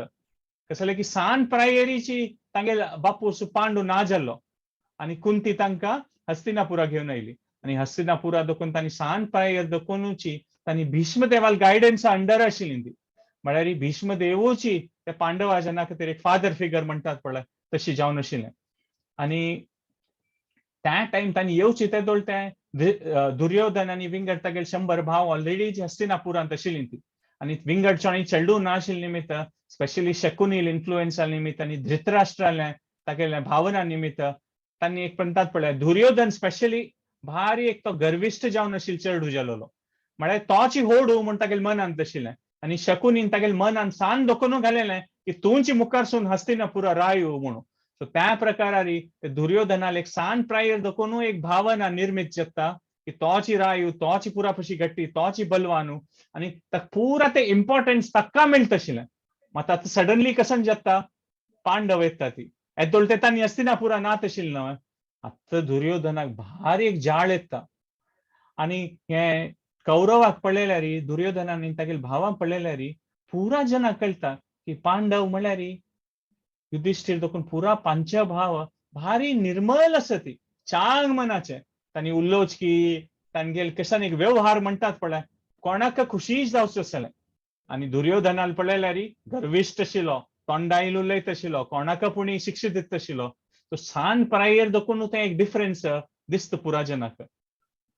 कसलें की सान प्रायरीची तांगेले बापूस पांडू ना जाल्लो आनी कुंती तांकां हस्तिनापुरा घेवन आयली आनी हस्तिनापुरा दोकून तांणी सान प्रायर दोकुनूची तांणी भीष्मदेवाल गायडन्सा अंडर आशिल्ली ती म्हळ्यार भीष्मदेवूची ते पांडवा जना खातीर एक फादर फिगर म्हणटात पळय तशी जावन आशिल्लें. आनी त्या टायम तांणी येवची ते दोळ ते दुर्योधन आनी विंगड तागेले 100 भाव ऑलरेडी हस्तिनापुरांत आशिल्ली ती आनी विंगड चोणी चेडूं ना आशिल्ले निमित्त स्पेशली शकुनील इन्फ्लुएन्सा निमित्त आनी धृतराष्ट्रालें तागेलें भावना निमित्त तांणी एक पंतात पळय दुर्योधन स्पेशली भारी एक तो गर्विश्ट जावन आशिल्लो चेडू जालोलो, म्हळ्यार तोची होडू म्हूण तागेले मनांत आशिल्लें. आनी शकुनीन तागेले मनान सान दोखोनू घालेलें की तुंची मुखारसून हस्तिनापुरा रायू म्हणून. सो त्या प्रकारारी दुर्योधनाल एक सान प्रायर दोखोनू एक भावना निर्मित जाता की तोची रायू, तोची पुरा पशी गट्टी, तोची बलवानू, आनी ताका पुरा ते इम्पॉर्टन्स ताका मेळटा आशिल्लें. मात आतां सडनली कसन जाता, पांडव येता ती येदोळ ते तांणी हस्तिनापुरा नात आशिल्लें न्हय. आतां दुर्योधनाक भारी एक जाळ येता. आनी हे कौरवाक पळयल्यार, दुर्योधनान तागेले भावांक पळयल्यार पुरा जनाक कळटा की पांडव म्हणल्यार युधिष्ठिर देखून पुरा पंचभाव भारी निर्मल आसा ती चांग मनाचे. तांणी उलोवच की तांगेल कशान एक व्यवहार म्हणटात पळय, कोणाक खुशी जावचो आसलें. आनी दुर्योधनाल पळयल्यार गर्विश्ट आशिल्लो, तोंडाईल उलयत आशिल्लो, कोणाक पुणी शिक्षा दित आशिल्लो. तो सान प्रायेर देखून तें एक डिफरन्स दिसता पुरा जनाक.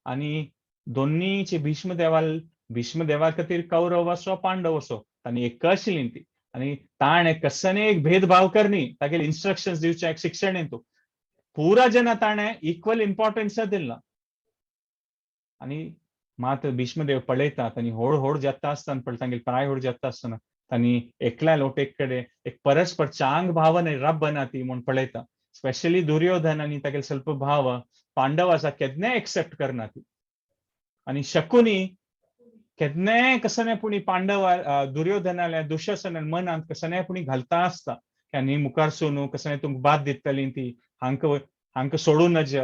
आनी दोन्नीचे भीष्मदेवाल, भीष्मदेवा खातीर कौरव असो पांडव असो तांणी एक आशिल्ली ती. आनी ताणें कसने एक भेदभाव करनी, तागेले इन्स्ट्रक्शन्स दिवचे एक शिक्षण तूं पुरा जना ताणें इक्वल इम्पॉर्टन्स दिला. आनी मात भीष्मदेव पळयतात आनी होड होड जाता आसतना पळय, तांगेले प्राय होड जाता आसतना तांणी एकल्या लोट एक कडेन एक परस्पर चांग भावना रब ना ती म्हूण पळयता. स्पेशली दुर्योधन आनी तागेले स्वल्प भाव पांडव आसा केन्नाय एक्सेप्ट करना ती. आनी शकुनी केन्नाय कसने पुणी पांडव दुर्योधनाल्या दुशासनान मनांत कसने पुणी घालता आसता की आनी मुखार सोनू कसने तुमकां बाद दितली ती, हांकां हांकां सोडूं नज.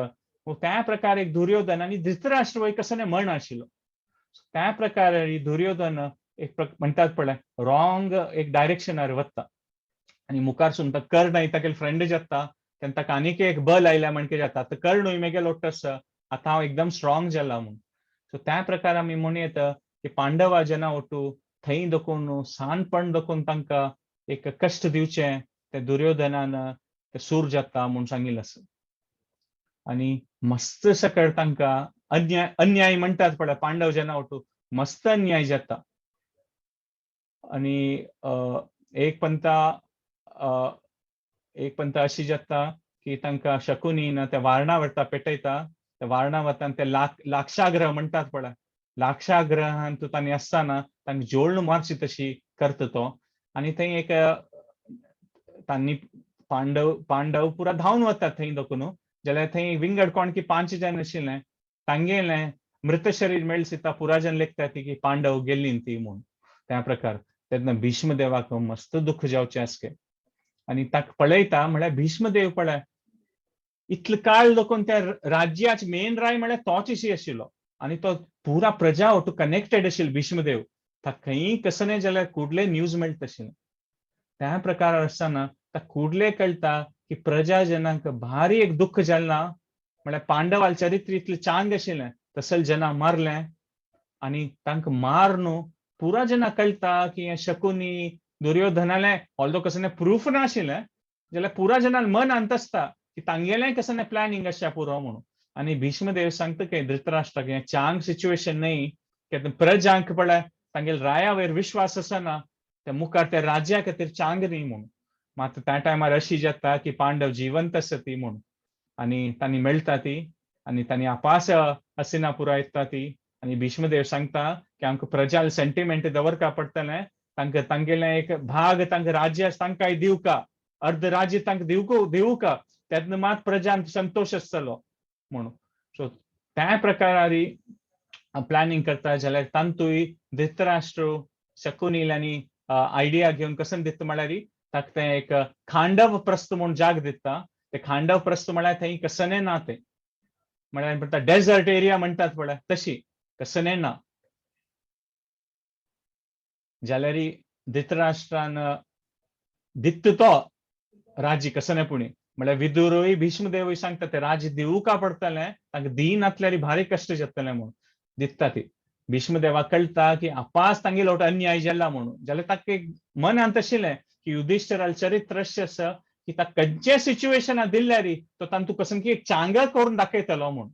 त्या प्रकारे एक दुर्योधन आनी धृतराष्ट्र वय कसने म्हण आशिल्लो. त्या प्रकारे दुर्योधन एक म्हणटात पळय रॉंग एक डायरेक्शनार वता. आनी मुखार सून कर्ण तागेले फ्रेंड जाता तेन्ना ताका आनीक एक बल आयल्या म्हणके जाता, आतां कर्णूय मेगेलो लोटस, आतां हांव एकदम स्ट्रॉंग जाला म्हूण. सो त्या प्रकार आमी म्हणू येता की पांडवा जेन्ना ओटू थंय दखून सानपण दखून तांकां एक कश्ट दिवचें ते दुर्योधनान ते सूर जाता म्हूण सांगिल्लें आसा. आनी मस्त सकळ तांकां अन्याय अन्याय म्हणटात पळय पांडव जेन्ना ओटू मस्त अन्याय जाता. आनी एक पंता एक पंता अशी जाता की तांकां शकुनीन त्या वारणावता पेटयता. त्या वारणावतान ते लाक्षाग्रह म्हणटात पळय, लाक्षाग्रहान तूं तांणी आसतना तांकां जोळण मारची तशी करता तो. आनी थंय एक तांणी पांडव पांडव पुरा धांवन वतात थंय दखून, जाल्यार थंय विंगड कोण की 5 जण आशिल्लें तांगेलें मृत शरीर मेळसिता पुरा जन लेखता ती की पांडव गेल्ली ती म्हूण. त्या प्रकार तेन्ना भीष्मदेवाक मस्त दुःख जावचें आसके. आनी ताका पळयता म्हळ्यार भीष्मदेव पळय इतलो काळ लोकून त्या राज्याचे मेन राय म्हळ्यार तोच अशी आशिल्लो आनी तो पुरा प्रजा ओटू कनेक्टेड आशिल्लो भीष्मदेव. ताका खंय कसने जाल्यार कुडले न्यूज मेळटा आशिल्लें. त्या प्रकार आसतना ताका कुडले कळटा की प्रजा जनांक भारी एक दुःख जालें ना, म्हळ्यार पांडवाल चरित्र इतलें चांग आशिल्लें तसल जना मारलें आनी तांकां मारनू पुरा जना कळटा की हें शकुनी दुर्योधनालें ऑल्दो कसलें प्रूफ नाशिल्लें जाल्यार पुरा जनान मनांत आसता की तांगेलें कसलें प्लॅनिंग आसा पुरो म्हणून. आनी भीष्मदेव सांगता की धृतराष्ट्राक हें चांग सिच्युएशन न्हय की प्रजांक पळय तांगेले राया वयर विश्वास आसना ते मुखार त्या राज्या खातीर चांग न्ही म्हणून. मात त्या टायमार अशी जाता की पांडव जिवंत आसा ती म्हणून आनी तांणी मेळटा ती आनी तांणी आपास हस्तिनापुरा येता ती. आनी भीष्मदेव सांगता की आमकां प्रजाल सेंटिमेंट दवरका पडटलें, तांकां तांगेलें एक भाग तांकां राज्य तांकांय दिवका, अर्द राज्य तांकां दिवका, तेन्ना मात प्रजांक संतोश आसतलो म्हणून. सो त्या प्रकारारी प्लॅनिंग करता जाल्यार तांतूय धृतराष्ट्र शकुनील आनी आयडिया घेवन कसं दिता म्हळ्यार ताका तें एक खांडव प्रस्थ म्हूण जाग दिता. ते खांडव प्रस्थ म्हळ्यार थंय कसने ना, तें म्हळ्यार म्हणटा डेजर्ट एरिया म्हणटात पळय तशी कसने ना. जाल्यार धृतराष्ट्रान दित्त तो राज्य कसने पुणी म्हळ्यार विदुरूय भीष्मदेवूय सांगता ते राज्य दिवका पडटलें, तांकां दिनातल्यार भारी कश्ट जातलें म्हणून दिता ती. भीष्मदेवाक कळटा की आपास तांगेलो लोट अन्याय जाला म्हणून, जाल्यार ताका एक मनांत आशिल्लें की युधिष्ठिराल चरित्र अशें आसा की ताका खंयच्या सिच्युएशनाक दिल्यार तो तांतूं कसं की एक चांग करून दाखयतलो म्हणून.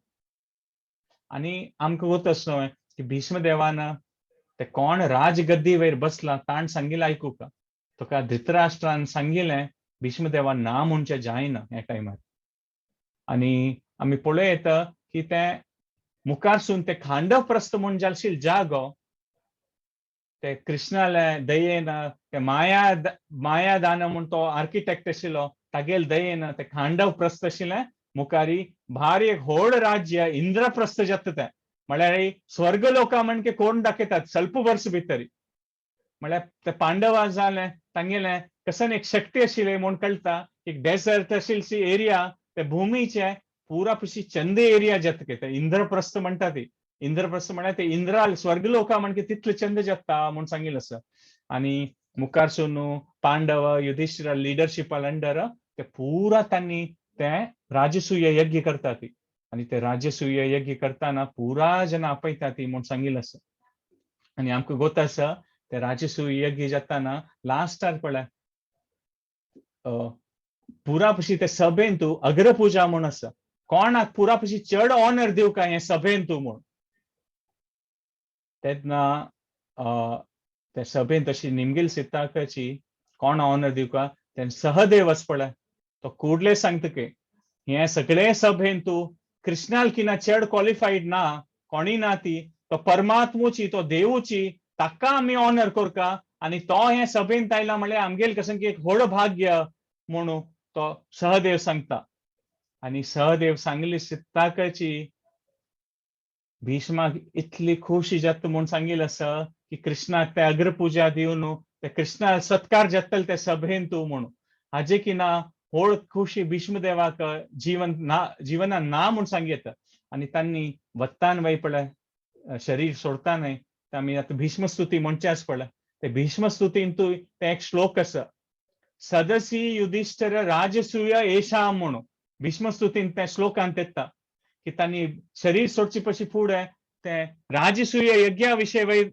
आनी आमकां वत आसा न्हय की भीष्मदेवान ते कोण राजगद्दी वयर बसला ताण सांगिल्लें आयकूका, तुका धृतराष्ट्रान सांगिल्लें भीष्मदेवान ना म्हणचें जायना ह्या टायमार. आनी आमी पळोवं येता की तें मुखारसून ते खांडवप्रस्थ म्हूण जालशील जागो ते कृष्णाले दयेन, ते माया माया दान म्हूण तो आर्किटेक्ट आशिल्लो, तागेल दयेन ते खांडवप्रस्थ आशिल्लें. मुखारी भारी एक व्हड राज्य इंद्रप्रस्थ जाता तें, म्हळ्यार स्वर्ग लोका म्हणके कोण दाखयतात ಸ್ವಲ್ಪ वर्स भितर. म्हळ्यार ते पांडवा जाले तांगेले कसन एक शक्ती आशिल्ली म्हूण कळटा. एक डेजर्ट आशिल्ली एरिया, ते भूमीचे पुरा पशी चंद एरिया जाता ते इंद्रप्रस्थ म्हणटा ती. इंद्रप्रस्थ म्हळ्यार ते इंद्राल स्वर्ग लोका म्हणके तितले चंद जाता म्हूण सांगिल्लें आसा. आनी मुखारसून पांडव युधिष्ठिर लिडरशिपा अंडर ते पुरा तांणी ते राजसूय यज्ञ करतात ती. आनी ते राजसूय यज्ञ करताना पुरा जन आपयता ती म्हूण सांगिल्लें आसा. आनी आमकां गोत आसा, ते राजसूय यज्ञ जाताना लास्टार पळय पुरा पशी ते सभेन तूं अग्रपुजा म्हूण आसा, कोणाक पुरा पशी चड ऑनर दिवका हे सभेन तूं म्हूण. तेन्ना ते सभेन तशी निमगील सिद्धाकाची कोण ऑनर दिवका, तेन्ना सहदेव आसा पळय तो कुडले सांगता की हे सगळे सभेन तूं कृष्णाल किना चड क्वॉलिफाईड ना, कोणी ना ती, तो परमात्मूची, तो देवूची, ताका आमी ऑनर करका आनी तो हे सभेन आयला म्हणल्यार आमगेल कसं की एक व्हड भाग्य म्हणून तो सहदेव सांगता. आनी सहदेव सांगली सिद्धाकाची भीष्माक इतली खुशी जाता म्हूण सांगिल्लें आसा की कृष्णाक ते अग्रपुजा दिवन ते कृष्णा सत्कार जातले ते सभेन तूं म्हणून. हाजे की ना व्हड खुशी भीष्मदेवाक जीवन ना जिवनान ना म्हूण सांगयता. आनी तांणी वत्तान वय पळय शरीर सोडता न्हय, आमी आतां भीष्मस्तुती म्हणचे आसा पळय, ते भीष्मस्तुतींतूय ते एक श्लोक आसा, सदसी युधिष्ठिर राजसूय येशाम म्हणून. भीष्मस्तुतीन त्या श्लोकांत येता की तांणी शरीर सोडचे पशी फुडें ते राजसूय यज्ञा विशय वय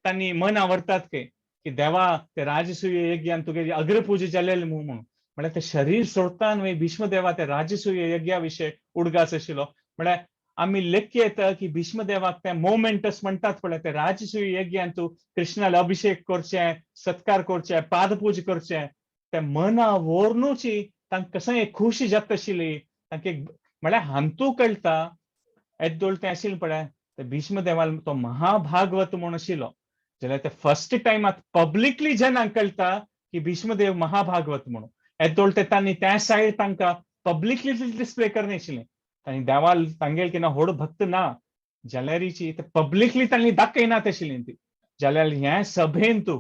तांणी मन आवडतात की की देवा ते राजसूय यज्ञान तुगे अग्रपूजा जालेले म्हणून. म्हळ्यार ते शरीर सोडता न्हय भीष्मदेवा ते राजसूय यज्ञा विशय उडगास आशिल्लो. म्हळ्यार आमी लेखी येता की भीष्मदेवाक ते मोमेंटस म्हणटात पळय, ते राजसूय यज्ञान तूं कृष्णाला अभिषेक करचें, सत्कार करचें, पादपूजा करचें, ते मना वोरनूची तांकां कसं एक खुशी जाता आशिल्ली तांकां. म्हळ्यार हांतू कळटा येद्दोळ तें आशिल्लें पळय ते भीष्मदेवाल तो महाभागवत म्हूण आशिल्लो, जाल्यार ते फर्स्ट टायम आतां पब्लिकली जनांक कळटा की भीष्मदेव महाभागवत म्हणून. येद्दोळ ते तांणी त्या सायड तांकां पब्लिकली डिस्प्ले करनाशिल्लें. तांणी देवाल तांगेल कितें व्हड भक्त ना जाल्यारीची ते पब्लिकली तांणी दाखयनात आशिल्ली ती. जाल्यार हे सभेन तूं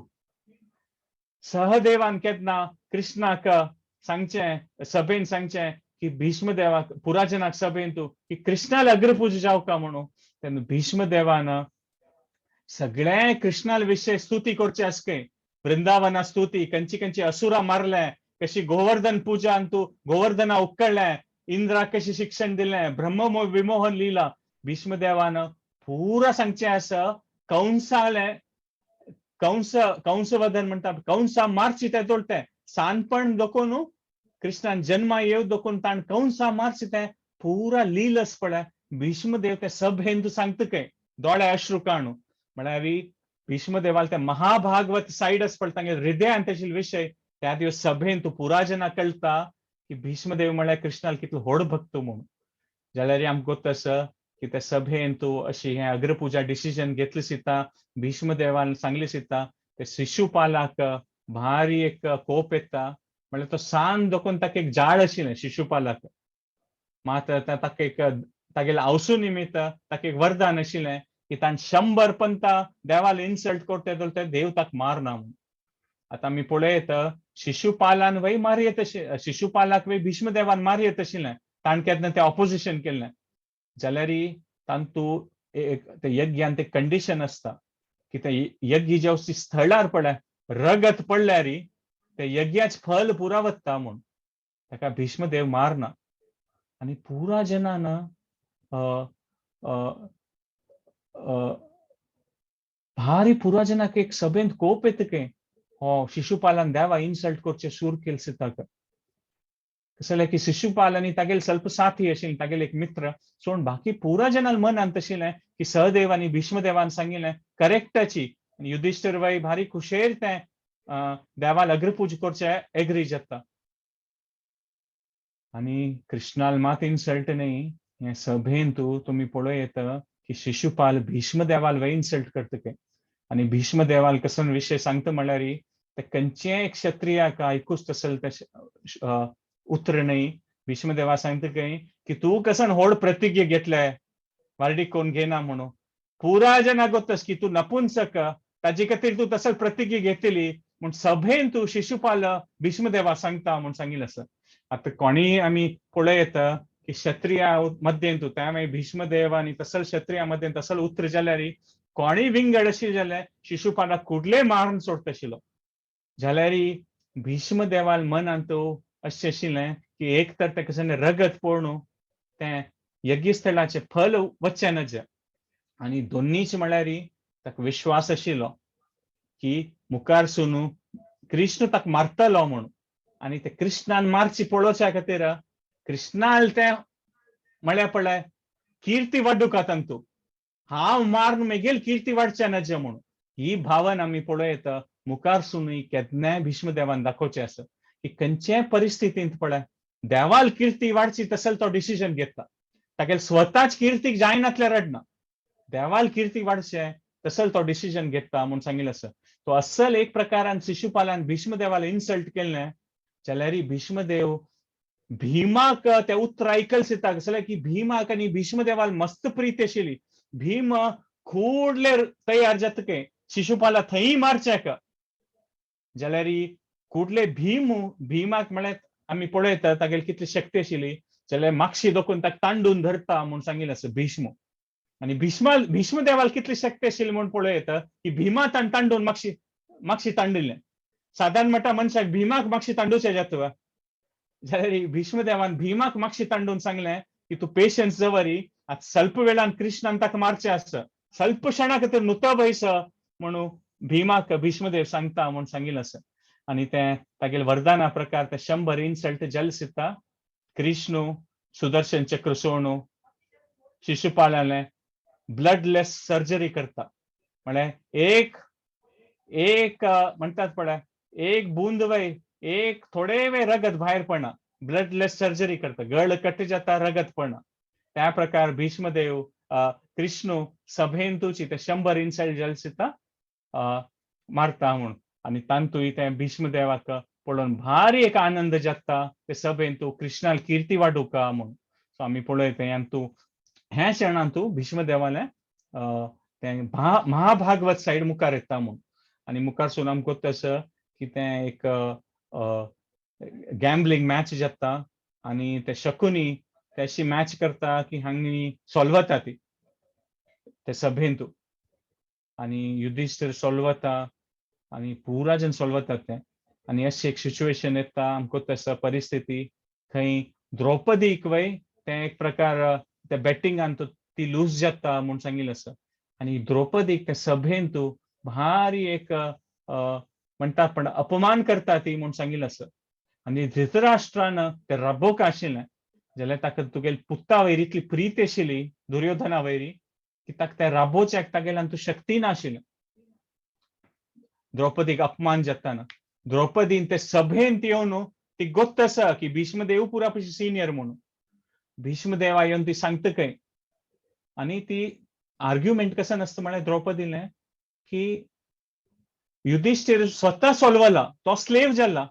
सहदेवान केन्ना कृष्णाक सांगचें, सभेन सांगचें की भीष्मदेवाक पुराजनाक सभेन तूं की कृष्णाल अग्रपूजा जावका म्हणून, तेन्ना भीष्मदेवान सगळे कृष्णाल विशय स्तुती करचे आसके, वृंदावना स्तुती, कंची कंची असुरा मारले, कशी गोवर्धन पूजा तूं गोवर्धना उक्कडले, इंद्राक कशी शिक्षण दिलें, ब्रह्म विमोहन लीला, भीष्मदेवान पुरा सांगचें आसा. कंसाले कंस कंसवधन म्हणटा, कंसा मारची ते तोडते सानपण दखून न्हू कृष्णान जन्मा येव दखून ताण कंसा मारची ते पुरा लीलस पळय भीष्मदेव ते सभेन तूं सांगता काय दोळे अश्रू काणू. म्हळ्यार भीष्मदेवाल ते महाभागवत सायड आस पळय तांगे हृदयान तेशील विशय त्या दिवस सभेन तूं पुरा जना कळटा की भीष्मदेव म्हळ्यार कृष्णाल कितलो व्हड भक्त म्हणून. जाल्यार आमकां गोत आसा की त्या सभेन तूं अशी हें अग्रपुजा डिसिजन घेतली सिता भीष्मदेवान सांगली सिता, ते शिशुपालाक भारी एक कोप येता. म्हळ्यार तो सान दखून ताका एक जाळ आशिल्लें शिशुपालाक, मात ताका एक तागेले आवसू निमित्त ताका एक वरदान आशिल्लें की ताण 100 पंता देवाल इन्सल्ट करता जाल्यार ते देव ताका मारना म्हणून. आतां आमी पळयत शिशुपालान वय मारयत शिशुपालाक वय भीष्मदेवान मारयत आशिल्लें, ताण केन्ना तें ऑपोजिशन केल्लें. जाल्यार तांतू एक ते यज्ञान ते कंडिशन आसता की ते यज्ञ जेव स्थळार पळय रगत पडल्यार ते यज्ञाच फल पुरा वता म्हूण ताका भीष्मदेव मारना. आनी पुरा जनान भारी पुरा जनाक एक सभेंत कोप येता की हो शिशुपालान देवा इन्सल्ट करचे सूर केल ताका. कसलें की शिशुपाल आनी तागेले ಸ್ವಲ್ಪ साथी आशिल्ले, तागेले एक मित्र सोड, बाकी पुरा जनाल मनांत आशिल्लें की सहदेव आनी भीष्मदेवान सांगिल्लें करेक्टाची. आनी युधिष्ठिर वय भारी खुशेर तें देवाल अग्रपूजा करचे एग्री जाता. आनी कृष्णाल मात इन्सल्ट न्ही, हे सभेन तूं तुमी पळोवं येता की शिशुपाल भीष्मदेवाल वय इन्सल्ट करता खंय. आनी भीष्मदेवाल कसो विशय सांगता म्हणल्यार ते खंयचेय क्षत्रियाक आयकूच तसल तशें उतर न्ही. भीष्मदेवा सांगता खंय की तूं कसन व्हड प्रतिज्ञा घेतले वार्डीक कोण घेना म्हणून, पुरा जना गोतस की तूं नपुंसक, ताजे खातीर तूं तसल प्रतिज्ञा घेतली म्हूण सभेन तूं शिशुपाल भीष्मदेवा सांगता म्हूण सांगिल्लें आसा. आतां कोणीय आमी पळोवं येता की क्षत्रिया मध्यें तूं त्या मागीर भीष्मदेव आनी तसल क्षत्रिया मध्यें तसल उतर जाल्यार कोणीय विंगड अशी जाल्यार शिशुपालाक कुडले मारून सोडटा आशिल्लो. जाल्यार भीष्मदेवाल मनांत अशें आशिल्लें की एक तर ताका रगत पळोवन तें यज्ञस्थळाचें फल वचचें नज, आनी दोनीच म्हळ्यार ताका विश्वास आशिल्लो की मुखार सून कृष्ण ताका मारतलो म्हणून. आनी ते कृष्णान मारची पळोवच्या खातीर कृष्णाल तें म्हळ्यार पळय कीर्ती वाडूका तांतू, हांव मारून मेगेल कीर्ती वाडचे नज म्हणून. ही भावना आमी पळोवं येता मुखार सुनूय केन्नाय भीष्मदेवान दाखोवचें आसा की खंयच्याय परिस्थितींत पळय देवाल कीर्ती वाडची तसल तो डिसिजन घेता, तागेल स्वताच कीर्तीक जायनातल्या रडना, देवाल कीर्ती वाडचें तसल तो डिसिजन घेता म्हूण सांगिल्लें आसा. तो असल एक प्रकारान शिशुपालान भीष्मदेवाला इन्सल्ट केल्लें जाल्यार भीष्मदेव भीमाक ते उतर आयकल सिता जाल्यार की भीमाक आनी भीष्मदेवाल मस्त प्रीत आशिल्ली. भीम ಕೂಡ್ಲೆ तयार जाता खंय शिशुपाला थंय मारच्याक, जाल्यार कुडले भीम भीमाक म्हळ्यार आमी पळयता तागेली कितली शक्ती आशिल्ली, जाल्यार मागशी दोखून ताका तांडून धरता म्हूण सांगिल्लें आसा भीष्म. आनी भीष्मदेवाल कितली शक्ती आशिल्ली म्हूण पळयता की भीमा ताण तांडून मागशी मागशी तांडिल्लें. सादारण म्हणटा मनशाक भीमाक मागशी तांडुचें जाता, जाल्यार भीष्मदेवान भीमाक मागशी तांडून सांगलें की तूं पेशन्स दवरी, आतां स्वल्प वेळान कृष्णान ताका मारचें आसा, स्वल्प क्षणा खातीर नुतो बैस म्हणून भीमाक भीष्मदेव सांगता म्हूण सांगिल्लें आसा. आनी तें तागेले वरदाना प्रकार ते 100 इन्सल्ट जल सिता कृष्णू सुदर्शन चक्र सोणू शिशुपालाले ब्लडलेस सर्जरी करता, म्हळ्यार एक एक म्हणटात पळय एक बूंद वय एक थोडे वेळ रगत भायर पडना, ब्लडलेस सर्जरी करता, गळ कट जाता रगत पडना. त्या प्रकार भीष्मदेव कृष्णू सभेन तुची ते 100 इन्सल्ट जल सिता मारता म्हूण. आनी तांतूय तें भीष्मदेवाक पळोवन भारी एक आनंद जाता ते सभेन तूं कृष्णाल कीर्ती वाडूका म्हूण. सो आमी पळयता तूं ह्या क्षणान तूं भीष्मदेवालें तें महाभागवत सायड मुखार येता म्हूण. आनी मुखार सून आमकां तसं की तें एक गॅम्बलिंग मॅच जाता आनी ते शकुनी ते अशी मॅच करता की हांगी सोल्वता ती ते सभेन तूं, आनी युधिष्ठिर सोल्वता आनी पुरा जन सोल्वतात ते. आनी अशी एक सिच्युएशन येता आमकां तसं परिस्थिती थंय द्रौपदीक वय तें एक प्रकार ते बॅटिंगान ती लूज जाता म्हूण सांगिल्लें आसा. आनी द्रौपदीक ते सभेन तूं भारी एक म्हणटा पण अपमान करता ती म्हूण सांगिल्लें आसा. आनी धृतराष्ट्रान ते राबोवक आशिल्लें जाल्यार ताका तुगेली पुता वयर इतली प्रीत आशिल्ली दुर्योधना वयरी की ताका ते राबोवच्याक तागेल्यान तूं शक्ती नाशिल्लें. द्रौपदीक अपमान जाताना द्रौपदीन ते सभेन येवन ती गोत्त आसा की भीष्मदेव पुरा पशी सिनियर म्हणून, भीष्मदेवा येवन ती सांगता खंय. आनी ती आर्ग्युमेंट कसं नासता म्हळ्यार द्रौपदीलें की युधिष्ठिर स्वता सोल्वला, तो स्लेव जाला,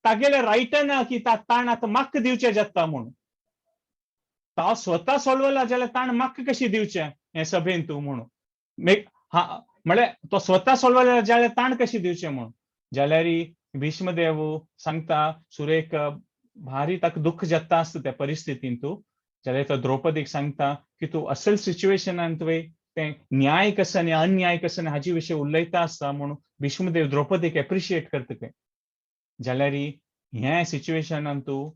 तागेले रायट ना की ताण आतां म्हाका दिवचें जाता म्हणून, तो स्वता सोल्वला जाल्यार ताण म्हाका कशी दिवचें हें सभेन तूं म्हणून, हा म्हळ्यार तो स्वता सोल्वला जाल्यार ताण कशी दिवचें म्हणून. जाल्यार भीष्मदेव सांगता सुरेक भारी ताका दुख्ख जाता आसता त्या परिस्थितीन तूं, जाल्यार तो द्रौपदीक सांगता की तूं असल सिच्युएशनान तुवें तें न्याय कसो आनी अन्याय कसो हाजे विशीं उलयता आसता म्हणून भीष्मदेव द्रौपदीक एप्रिशिएट करता खंय. जाल्यार ह्या सिच्युएशनान तूं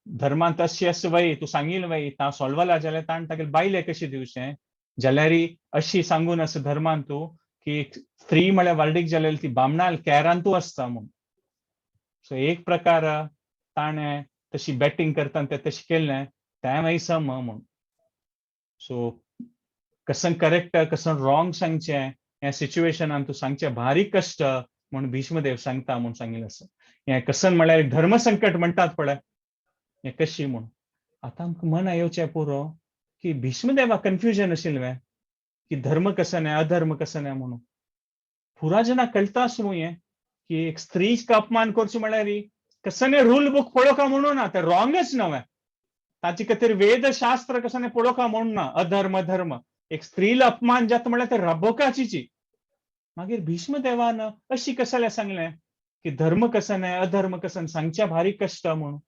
धर्मान तशें आसा वय तूं सांगील वय तां सोल्वला जाल्यार ताण तागेले बायले कशें दिवचें, जाल्यार अशी सांगून आसा धर्मान तूं की एक स्त्री म्हळ्यार वार्डीक जाल्यार ती बामणाल कॅरान तूं आसता म्हूण. सो एक प्रकार ताणें तशी बॅटींग करता तें तशें केल्लें तें मागीर सम म्हूण. सो कसं करेक्ट कसं रॉंग सांगचें ह्या सिच्युएशनान तूं सांगचें भारी कश्ट म्हूण भीष्मदेव सांगता म्हूण सांगिल्लें आसा. हें कसन म्हळ्यार एक धर्म संकट म्हणटात पळय. हें कशी म्हूण. आतां आमकां मना येवचें पुरो की भीष्मदेवा कन्फ्युजन आशिल्लें की धर्म कसो न्हय अधर्म कसो न्हय म्हणून. पुरा जना कळटा आसूं हें की एक स्त्रीक अपमान करचो म्हळ्यार कसने रूल बूक पळोवका म्हणून ना, ते रॉंगच नव्हे. ताचे खातीर वेदशास्त्र कसने पळोवका म्हणून ना, अधर्म धर्म. एक स्त्रीला अपमान जाता म्हळ्यार ते रबोकाचीची. मागीर भीष्मदेवान अशी कशाला सांगलें की धर्म कसो न्हय अधर्म कसो सांगच्या भारी कश्ट म्हणून.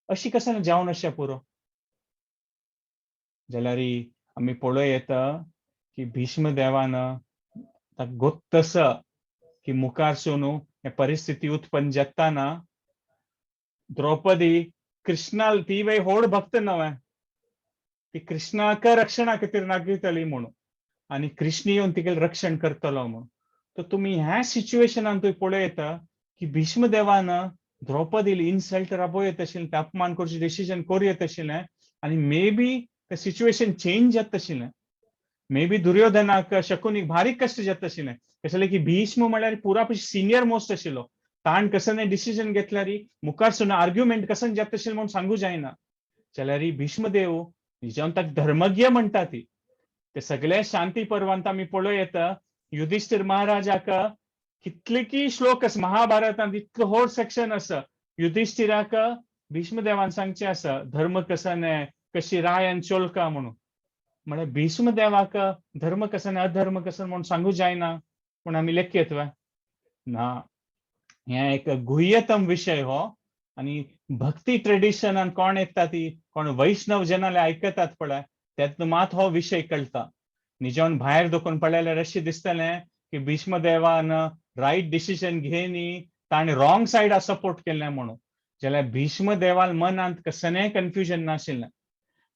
अशी कसं जावन अशें पुरो. जाल्यार आमी पळोवं येता की भीष्मदेवान गोत्तस की मुखार सोनू हे परिस्थिती उत्पन्न जाताना द्रौपदी कृष्णाल ती वे होड भक्त नव्हे, ती कृष्णाक रक्षणा खातीर नागयतली म्हणून आनी कृष्ण येवन तिगेलें रक्षण करतलो म्हणून. तर तुमी ह्या सिच्युएशनान तुवें पळोवं येता की भीष्मदेवान द्रौपदील इन्सल्ट राबो येत आशिल्लें, ते अपमान करचें डिसिजन करूं येत आशिल्लें आनी मे बी ते सिच्युएशन चेंज जाता आशिल्लें. मे बी दुर्योधनाक शकुनीक भारी कश्ट जाता आशिल्लें. कशें की भीष्म म्हळ्यार पुरा सिनियर मोस्ट आशिल्लो. ताण कसं डिसिजन घेतल्यार मुखार सुन आर्ग्युमेंट कसं जाता आशिल्लें म्हणून सांगू जायना. जाल्यार भीष्मदेव जेवन ताका धर्मज्ञ म्हणटा ती ते सगळे शांती पर्वांत आमी पळोवं येता. युधिष्ठिर महाराजाक कितले की श्लोक आसा महाभारतांत, इतलो व्हड सेक्शन आसा. युधिष्ठिराक भीष्मदेवान सांगचें आसा धर्म कसं कशी रायान चोलका म्हणून. म्हळ्यार भीष्मदेवाक धर्म कसं अधर्म कसं म्हणून सांगू जायना पूण आमी लेखयत वे ना. हें एक गुह्यतम विशय हो. आनी भक्ती ट्रेडिशनान कोण येता ती कोण वैष्णव जनाले आयकतात पळय तेन्ना मात हो विशय कळटा. निजावन भायर दोकून पळयल्यार अशें दिसतलें की भीष्मदेवान रायट डिसिजन घेनी ताणें रॉंग सायडा सपोर्ट केल्लें म्हणून. जाल्यार भीष्मदेवाल मनांत कसलेंय कन्फ्युजन नाशिल्लें.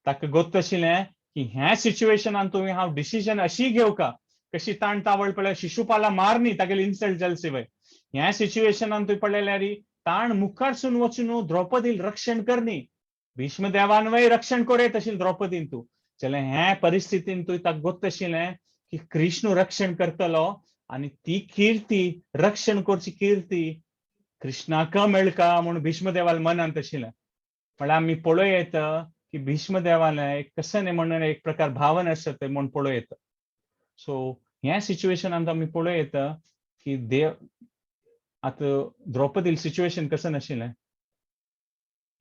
ताका गोत्त आशिल्लें की ह्या सिच्युएशनान तुवें हांव डिसिजन अशी घेवका कशी ताण तावळ पळय शिशुपाला मार न्ही तागेली इन्सल्ट जाल शिवाय. ह्या सिच्युएशनान तुवें पळयल्यार ताण मुखारसून वचून द्रौपदील रक्षण करनी. भीष्मदेवानवय रक्षण करूं आशिल्लें द्रौपदीन तूं. जाल्यार ह्या परिस्थितीन तुवें ताका गोत्त आशिल्लें की कृष्ण रक्षण करतलो आनी ती कीर्ती रक्षण करची कीर्ती कृष्णाक मेळका म्हूण भीष्मदेवाल मनांत आशिल्लें. म्हळ्यार आमी पळोवं येता की भीष्मदेवालें एक कसं न्ही म्हणून एक प्रकार भावना आसता तें म्हूण पळोवं येता. सो ह्या सिच्युएशनांत आमी पळोवं येता की देव आतां द्रौपदील सिच्युएशन कसं नाशिल्लें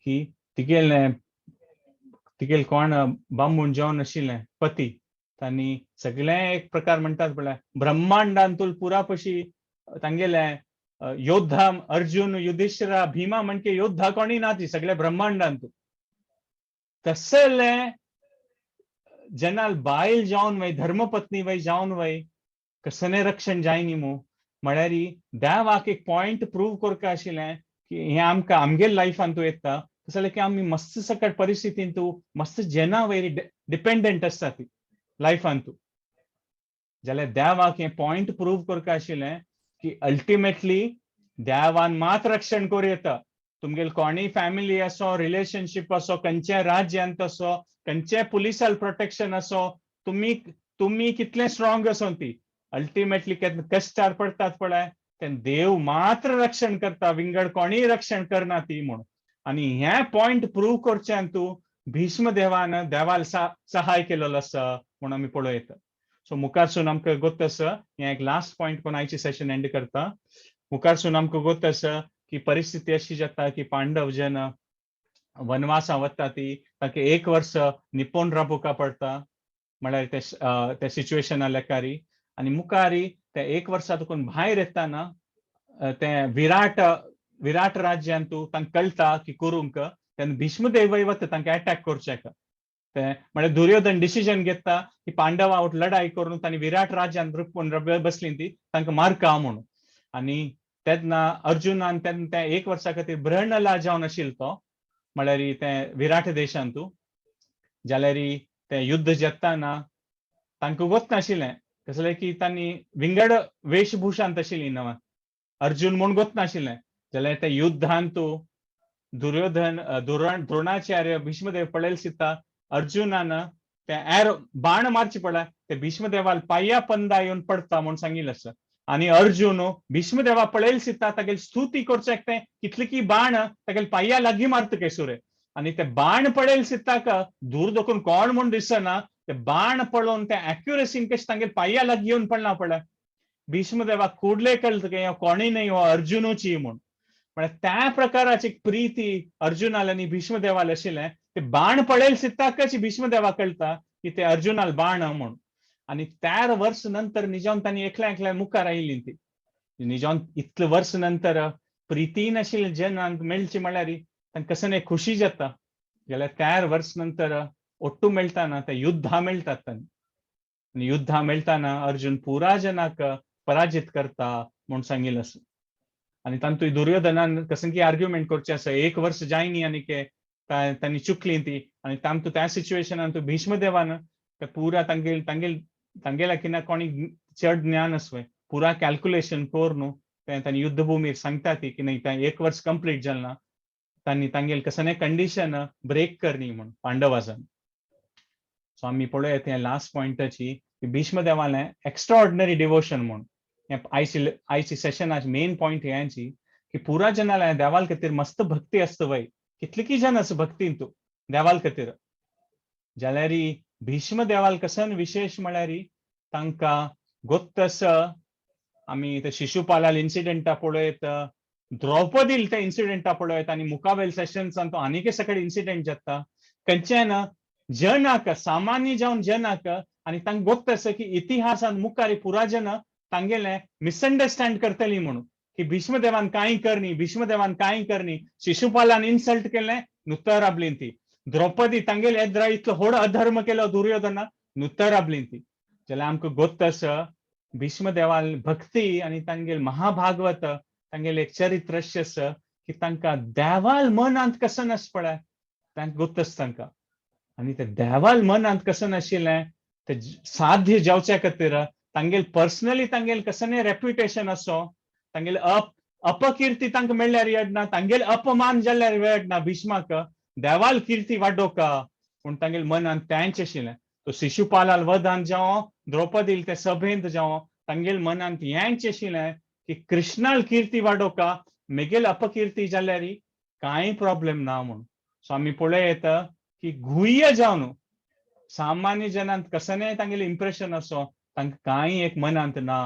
की तिगेलें तिगेल कोण बामूण जेवन आशिल्लें पती तांणी सगळें एक प्रकार म्हणटात पळय ब्रह्मांडांतूल पुरा पशी तांगेलें योद्धा अर्जुन युधिष्ठिरा भीमा म्हणके योद्धा कोणी ना ती सगळे ब्रह्मांडांतू. तसले जनाल बायल जावन वय धर्मपत्नी वय जावन वय कसने रक्षण जायनी मू. म्हळ्यार देवाक एक पॉयंट प्रूव करका आशिल्लें की हें आमकां आमगेल लायफान तूं येता तसलें की आमी मस्त सकट परिस्थितीन तूं मस्त जना वयर डिपेंडंट आसता ती लायफान तूं. जाल्यार देवाक हें पॉयंट प्रूव करका आशिल्लें की अल्टिमेटली देवान मात रक्षण करूं येता. तुमगेल कोणीय फॅमिली असो रिलेशनशीप असो खंयच्या राज्यांत असो खंयच्या पुलिसाल प्रोटेक्शन असो तुमी तुमी कितले स्ट्रॉंग असो ती अल्टिमेटली केन्ना कश्टार पडटात पळय तेन्ना देव मात्र रक्षण करता, विंगड कोणीय रक्षण करना ती म्हूण. आनी हें पॉयंट प्रूव करच्यान तूं भीष्मदेवान देवाल सहाय केलेलो आसा म्हूण आमी पळोवं येता. सो मुखारसून आमकां गोत्त आसा हें एक लास्ट पॉयंट कोण आयची सेशन एंड करता. मुखारसून आमकां गोत्त आसा की परिस्थिती अशी जाता की पांडव जन वनवासा वता ती ताका एक वर्स निपोवन राबोवका पडटा म्हळ्यार ते सिच्युएशना लेखारी. आनी मुखारी ते एक वर्सा तुकून भायर येताना ते विराट विराट राज्यांत तांकां कळटा की करूंक तेन्ना भीष्मदेवय वता तांकां एटॅक करचें. ते म्हळ्यार दुर्योधन डिसिजन घेता की पांडवा आवट लढाई करून तांणी विराट राज्यांत रुपून बसली ती तांकां मारका म्हणून. आनी तेन्ना अर्जुनान तेन्ना ते एक वर्सा खातीर बृहणला जावन आशिल्लो तो म्हळ्यार ते विराट देशांतू. जाल्यार ते युद्ध जेताना तांकां गोत नाशिल्लें कसलें की तांणी विंगड वेशभूषांत आशिल्ली नवा अर्जुन म्हूण गोत नाशिल्लें. जाल्यार ते युद्धांतू दुर्योधन द्रोणाचार्य भीष्मदेव पळयल सिता अर्जुनान ते एर बाण मारचे पळय ते भीष्मदेवाल पाया पंदा येवन पडता म्हूण सांगिल्लें आसा. आनी अर्जुन भीष्मदेवा पळयल सिता तागेली स्तुती करच्याक ते कितले की बाण तागेले पाया लागीं मारता केसुरे. आनी ते बाण पळयल सिताक दूर दोकून कोण म्हूण दिसना, ते बाण पळोवन ते अॅक्युरेसीन कशें तांगेर पांया लागीं येवन पडला पळय. भीष्मदेवाक कुडले कळटा की कोणूय न्हय हो अर्जुनूची म्हूण. म्हळ्यार त्या प्रकाराची प्रिती अर्जुनाल आनी भीष्मदेवाल आशिल्लें. ते बाण पळयल सिताकच भीष्मदेवाक कळटा की ते अर्जुनाल बाण म्हूण. आनी 13 वर्स नंतर निजावन तांणी एकल्या एकल्या मुखार आयली ती. निजावन इतले वर्स नंतर प्रिती नाशिल्ले जनांक मेळची म्हळ्यार तांकां कसं एक खुशी जाता. जाल्यार 13 वर्स नंतर ಒಟ್ಟು मेळटाना ते युद्धा मेळटात तांणी. आनी युद्धा मेळटाना अर्जुन पुरा जनाक पराजित करता म्हूण सांगिल्लें आसा. आनी तांतूय दुर्योधनान कसं की आर्ग्युमेंट करचें आसा, 1 वर्स जायनी आनी के तांणी चुकली ती. आनी तांतू त्या सिच्युएशनान तूं भीष्मदेवान ते पुरा तांगेल तांगेल तांगेल्या किना कोणी चड ज्ञान आसवय पुरा कॅल्क्युलेशन करून ते तांणी युद्धभूमीर सांगता ती की नाही तें 1 वर्स कंप्लीट जालें ना, तांणी तांगेल कसं कंडिशन ब्रेक करनी म्हूण पांडवासान. सो आमी पळोवया तें लास्ट पॉयंटाची की भीष्मदेवालें एक्स्ट्रा ऑर्डिनरी डिवोशन म्हूण. हें आयची सेशनाची मेन पॉयंट हेंची की पुरा जनाले देवाल खातीर मस्त भक्ती आसता वय, कितली जन आसा भक्तीन तूं देवाल खातीर. जाल्यार भीष्म देवाल कसन विशेष म्हळ्यार तांकां गोत्त आसा. आमी ते शिशुपालाल इन्सिडेंटा पळयत, द्रौपदील ते इन्सिडेंटा पळयत आनी मुखावेल सेशन्सान तो आनीक सगळे इन्सिडेंट जाता खंयच्यान जनाक सामान्य जावन जनाक. आनी तांकां गोत्त आसा की इतिहासान मुखार पुरा जन तांगेले मिसअंडरस्टँड करतली म्हणून की भीष्मदेवान कांय करनी, भीष्मदेवान कांय करनी, शिशुपालान इन्सल्ट केलें नुतर राबली ती, द्रौपदी तांगेले एद्रा इतलो व्हड अधर्म केलो दुर्योधना नुतर राबली ती. जाल्यार आमकां गोत्त आसा भीष्मदेवाल भक्ती आनी तांगेल महाभागवत तांगेले एक चरित्र अशें आसा की तांकां देवाल मनांत कसं आसा पळय, तांकां गोत्त आसा तांकां. आनी ते देवाल मनांत कसं नाशिल्लें ते साध्य जावच्या खातीर तांगेल पर्सनली तांगेल कसं रेप्युटेशन असो, तांगेल अपकीर्ती तांकां मेळ्ळ्यार येडना, तांगेल अपमान जाल्यार येडना भीष्माक, देवाल कीर्ती वाडोवका पूण तांगेल मनांत तेंच आशिल्लें. तो शिशुपालाल वधान जावं, द्रौपदील ते सभेंत जावं, तांगेल मनांत हेंच आशिल्लें की कृष्णाल कीर्ती वाडोवका, मेगेल अपकीर्ती जाल्यार कांय प्रॉब्लेम ना म्हूण. सो आमी पळय येता की गुह्य जावन सामान्य जनांत कसं तांगेलें इम्प्रेशन असो तांकां कांय एक मनांत ना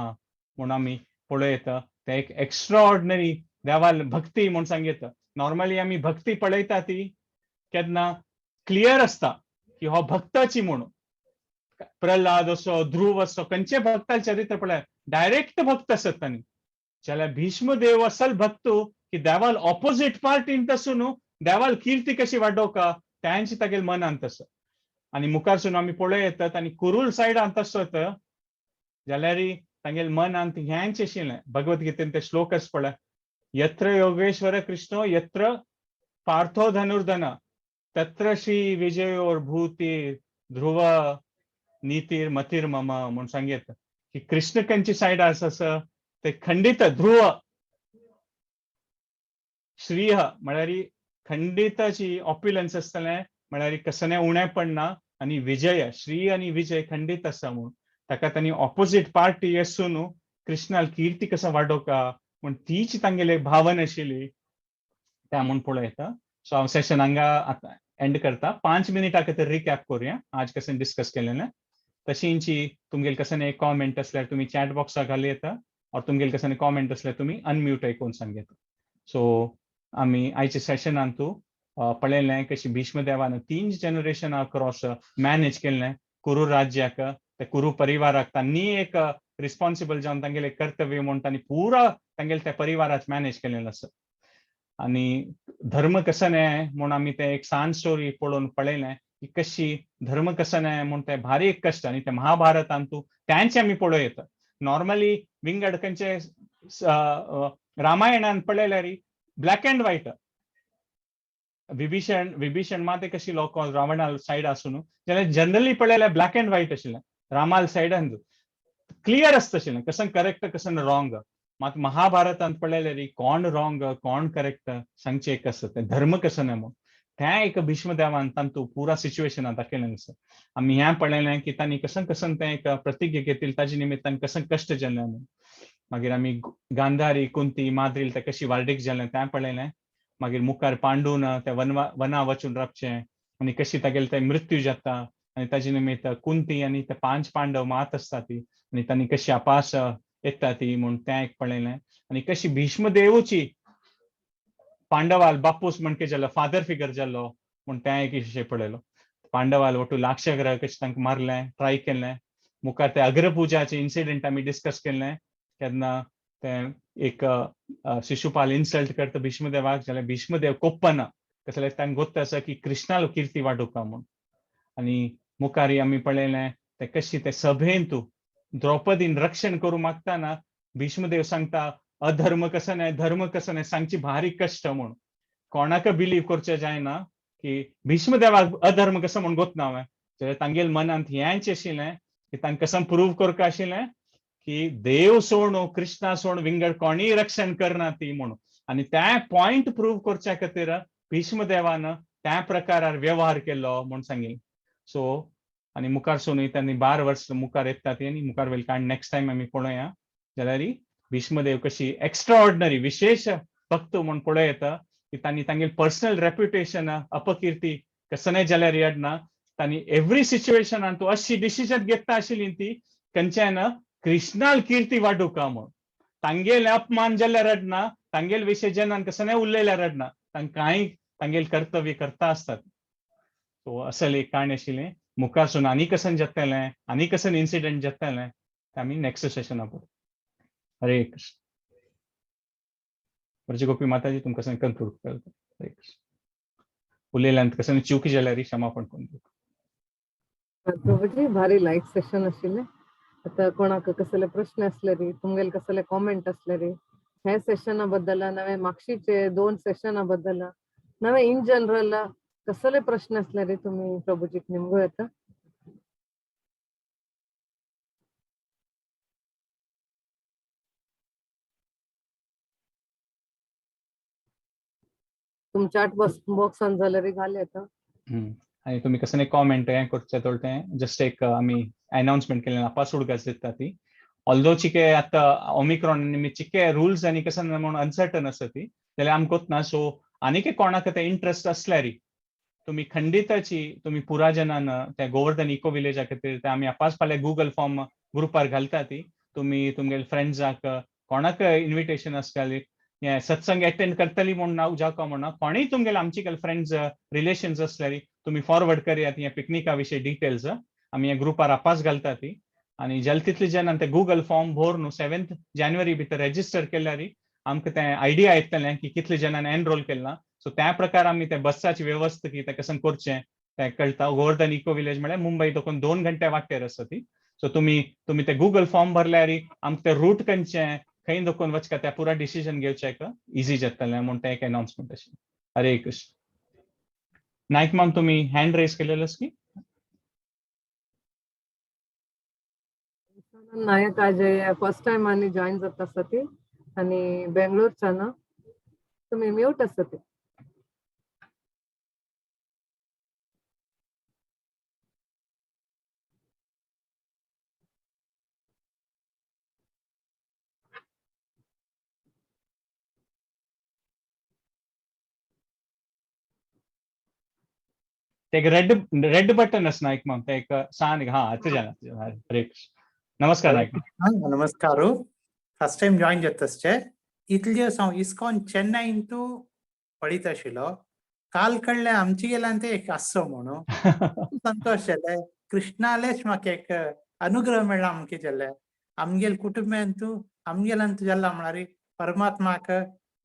म्हूण आमी पळय येता. ते एक एक्स्ट्रा ऑर्डिनरी देवाल भक्ती म्हूण सांगता. नॉर्मली आमी भक्ती पळयता ती केन्ना क्लियर आसता की हो भक्ताची म्हूण. प्रल्हाद असो, ध्रुव असो, खंयचे भक्ताल चरित्र पळय डायरेक्ट भक्त आसत तांणी. जाल्यार भीष्मदेव असल भक्त की देवाल ऑपोजीट पार्टीन आसून देवाल कीर्ती कशी वाडोवका त्यांची तागेल मनांत आसा. आनी मुखारसून आमी पळय येतात आनी कुरूल सायडांत आसत जाल्यार तांगेल मनांत हेंच आशिल्लें. भगवद्गीतेन ते श्लोक आसा पळय, यत्र योगेश्वर कृष्णो यत्र पार्थो धनुर्धन तत्र श्री विजयोर भूती ध्रुव नीतीर मतीर मम म्हूण सांगयत की कृष्ण खंयची सायड आसा ते खंडीत ध्रुव श्रीय म्हळ्यार खंडिताची ऑप्युलन्स आसतलें, म्हळ्यार कसलें उणें पडना, आनी विजय श्री आनी विजय खंडीत आसा म्हूण ताका तांणी ऑपोजीट पार्टी आसून कृष्णाल कीर्ती कसो वाडोवका म्हूण तीच तांगेली भावना आशिल्ली त्या म्हूण पळयता. सो हांव सेशन हांगा आतां एंड करता. 5 मिनटां खातीर रिकॅप करुया आज कशें डिस्कस केलेलें. तशींची तुमगेले कसं एक कॉमेंट आसल्यार तुमी चॅट बॉक्साक घालूं येता और तुमगेले कसं कॉमेंट आसल्यार तुमी अनम्यूट आयकून सांग येता. सो आमी आयच्या सेशनान तूं पळयलें कशी भीष्मदेवान 3 जनरेशन अक्रॉस मॅनेज केल्लें कुरू राज्याक, ते कुरू परिवाराक तांणी एक रिस्पॉन्सिबल जावन तांगेलें कर्तव्य म्हूण तांणी पुरा तांगेले त्या परिवाराक मॅनेज केलेलें आसा. आनी धर्म कसं न्हय म्हूण आमी ते एक सान स्टोरी पळोवन पळयलें की कशी धर्म कसं न्हय म्हूण ते भारी एक कश्ट. आनी ते महाभारतान तूं त्यांचे आमी पळोवं येता. नॉर्मली विंगड खंयचे रामायणान पळयल्यार black and white, Vibhishan Vibhishan मात कशी लोक रावणाल सायड आसून, जाल्यार जनरली पळयल्यार ब्लॅक अँड व्हायट आशिल्लें. रामाल सायडान क्लियर आसता आशिल्लें कसं करेक्ट कसं रॉंग. मात महाभारतांत पळयल्यार कोण रॉंग कोण करेक्ट सांगचें एक आसता तें धर्म कसं न्हय म्हूण त्या एक भीष्मदेवान तांतू पुरा सिच्युएशनान दाखयलें आसा. आमी हें पळयलें की तांणी कसं कसं तें एक प्रतिज्ञा घेतली, ताजे निमित्तान कसं कश्ट जालें म्हूण. मागीर आमी गांधारी, कुंती, माद्रील ते कशी वार्डीक जालें तें पळयलें. मागीर मुखार पांडून ते वना वचून रावचें आनी कशी तागेले ते मृत्यू जाता आनी ताजे निमित्त कुंती आनी ते 5 पांडव मात आसता ती आनी तांणी कशी अपास येता ती म्हूण तें एक पळयलें. आनी कशी भीष्मदेवची पांडवाल बापूस म्हणके जालो, फादर फिगर जालो म्हूण तें एक विशय पळयलो. पांडवाल वटू लाक्षागृह कशें तांकां मारलें, ट्राय केलें. मुखार ते अग्रपुजाचे इन्सिडंट आमी डिस्कस केलें केन्ना तें एक शिशुपाल इन्सल्ट करता भीष्मदेवाक जाल्यार भीष्मदेव कोप्पना कसले तांकां गोत्त आसा की कृष्णालो कीर्ती वाडोवका म्हूण. आनी मुखार आमी पळयलें ते कशी ते सभेंतू द्रौपदीन रक्षण करूं मागताना भीष्मदेव सांगता अधर्म कसो न्हय धर्म कसो न्हय सांगची भारी कश्ट म्हूण. कोणाक बिलीव करचें जायना की भीष्मदेवाक अधर्म कसो म्हूण गोत ना हांवें, जाल्यार तांगेल मनांत हेंच आशिल्लें की तांकां कसो प्रूव करका आशिल्लें की देव सोड कृष्णा सोड विंगड कोणीय रक्षण करना ती म्हणून. आनी त्या पॉयंट प्रूव करच्या खातीर भीष्मदेवान त्या प्रकारार व्यवहार केलो म्हूण सांगिल्लें. सो आनी मुखार सोनूय तांणी 12 वर्स मुखार येता ती आनी मुखार वयले कांय नेक्स्ट टायम आमी पळोवया जाल्यार भीष्मदेव कशी एक्स्ट्रा ऑर्डिनरी विशेष भक्त म्हूण पळोवं येता की तांणी तांगेली पर्सनल रेप्युटेशन अपकीर्ती कसनाय जाल्यार येडना, तांणी एवरी सिच्युएशनान तूं अशी डिसिजन घेता आशिल्ली ती खंयच्यान कृष्णाल कीर्ती वाडूका म्हूण. तांगेले अपमान जाल्यार रडना, तांगेले विशय जनान कसनाय उलयल्यार रडना, तांकां कांय तांगेले कर्तव्य करता आसतात. सो असले एक काणी आशिल्लें. मुखार आनी कसन जातलें आनी कसन इन्सिडंट जातलें ते आमी नेक्स्ट सेशना पळोवया. हरे कृष्ण. गोपी माताजी तुमकां कन्क्लूड करता. हरे कृष्ण. उलयल्यान कसं चुकी जाल्यार क्षमापण करून प्रभुजी भारी लायक सेशन आशिल्लें. आतां कोणाक कसले प्रश्न आसले री, तुमगेले कसले कॉमेंट आसले री हे सेशना बद्दल, नवे मागशीचे 2 सेशना बद्दल, नवे इन जनरल कसले प्रश्न आसले री तुमी प्रभुजीक निमगो येता. तुम चॅट बॉक्सान जाल्यार घाल येता. आनी तुमी कसले कॉमेंट हें करचें तर तें जस्ट एक आमी अनाउन्समेंट केलें आपास उडगास दिता ती. ऑल्दो चिके आतां ओमिक्रॉन निमित्त चिके रुल्स आनी कशें म्हणून अनसर्टन आसा ती जाल्यार आमकां ना. सो आनीक कोणाक ते इंट्रस्ट आसल्यार तुमी खंडिताची तुमी पुरा जनान त्या गोवर्धन इको विलेजा खातीर ते आमी आपास फाल्यां गुगल फॉर्म ग्रुपार घालता ती. तुमी तुमगेले फ्रेंड्साक कोणाक इन्विटेशन आसताली हे सत्संग अटेंड करतली म्हूण ना जावका म्हणून कोणीय तुमगेले आमची फ्रेंड्स रिलेशन्स आसल्यार तुमी फॉरवर्ड करयात हे पिकनिका विशयी डिटेल्स आमी ह्या ग्रुपार आपास घालता ती. आनी जाले तितले जाणान ते गुगल फॉर्म भरून 7 जानेवारी भितर रेजिस्टर केल्यार आमकां तें आयडिया येतलें की कितले जाणान एनरोल केलां. सो त्या प्रकार आमी ते बसाची वेवस्था की तें कशें करचें तें कळटा. गोवर्धन इको विलेज म्हळ्यार मुंबय तकून 2 घंटे वाटेर आसा ती. सो तुमी तुमी ते गुगल फॉर्म भरल्यार आमकां ते रूट खंयचें खंय दोकोन वचका त्या पुरा डिसिजन घेवचें इजी जातलें म्हूण तें एक अनाउन्समेंट अशें. हरे कृष्ण. नायक माम तुमी हँड रेज केलेलेस की? नायक आज फर्स्ट टायम आनी जॉईन जाता आसा ती आनी बेंगलोरच्यान तुमी म्यूट आसा ती. ते एक रेड रेड बटन आसा नायक माम ते एक सान हा आतां जालें. हरे कृष्ण. नमस्कार नायक माम. नमस्कार. फर्स्ट टाइम जॉईन जाता इतले दिवस हांव इस्कॉन चेन्नईंतू पळयत आशिल्लो. काल कडले आमचे गेल्यान ते एक आसचो म्हणून संतोष जाले. कृष्णालेच म्हाका एक अनुग्रह मेळ्ळा आमके जाले आमगेल कुटुंबियांतू आमगेलांतू जाला म्हळ्यार परमात्माक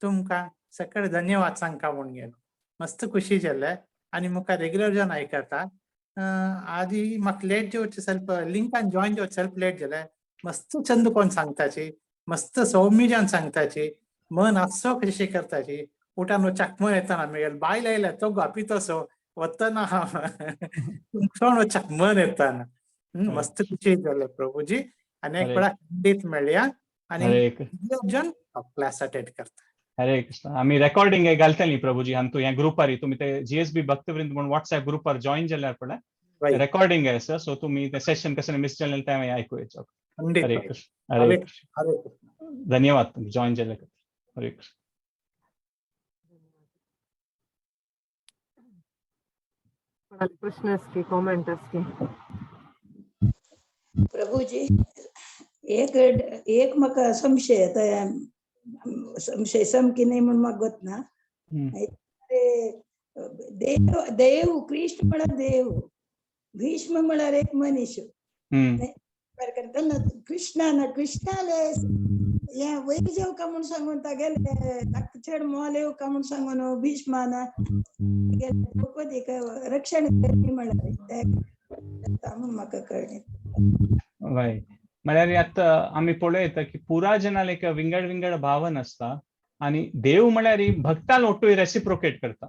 तुमकां सगळे धन्यवाद सांगका म्हूण गेलो. मस्त खुशी जाले आनी मुखार रेग्युलर जावन आयकता. आदी म्हाका लेट जेवचे ಸ್ವಲ್ಪ लिंकान जॉईन जेवचे ಸ್ವಲ್ಪ लेट जाले. मस्त चंद कोण सांगताची, मस्त सौम्यजान सांगताची, मन आसचो कशें करताची. उठान वचाक मन येताना मेगेल बायल आयल्या तो गापी तसो वतना तुमचो वचाक मन येताना. मस्त खुशी जाले प्रभुजी. आनी एक वेळा खंडीत मेळया आनी जन क्लास अटेंड करता. हरे कृष्ण. आमी रेकॉर्डिंग घालतली प्रभुजी हांतू ह्या ग्रुपार तुमी ते जीएसबी भक्तवृंद म्हणून व्हॉट्सएप ग्रुपार जॉईन जाल्यार पळय रेकॉर्डिंग आसा. सो तुमी ते सेशन कशें मिस जालें तें आयकू येता. हरे कृष्ण. हरे कृष्ण. धन्यवाद तुमी जॉईन जाल्या खातीर. हरे कृष्ण. कोणाले प्रश्न आसकी, कॉमेंट आसकी? प्रभुजी, एक एक म्हाका संशय येता, संशय सामकी न्ही म्हूण म्हाका गोत ना. अरे, देव देव कृष्ण म्हळ्यार देव, भीष्म म्हळ्यार एक मनीस. तेन्ना कृष्णान कृष्णाले हें वयर जेवका म्हूण सांगून तागेले ताका चड मोल येवका म्हूण सांगून भीष्मान द्रौपदीक रक्षण करपी म्हळ्यार ते म्हूण म्हाका कळ्ळें. वय, म्हळ्यार आतां आमी पळयता की पुरा जनाल एक विंगड विंगड भावन आसता आनी देव म्हळ्यार भक्ताल ओटूय रेसिप्रोकेट करता.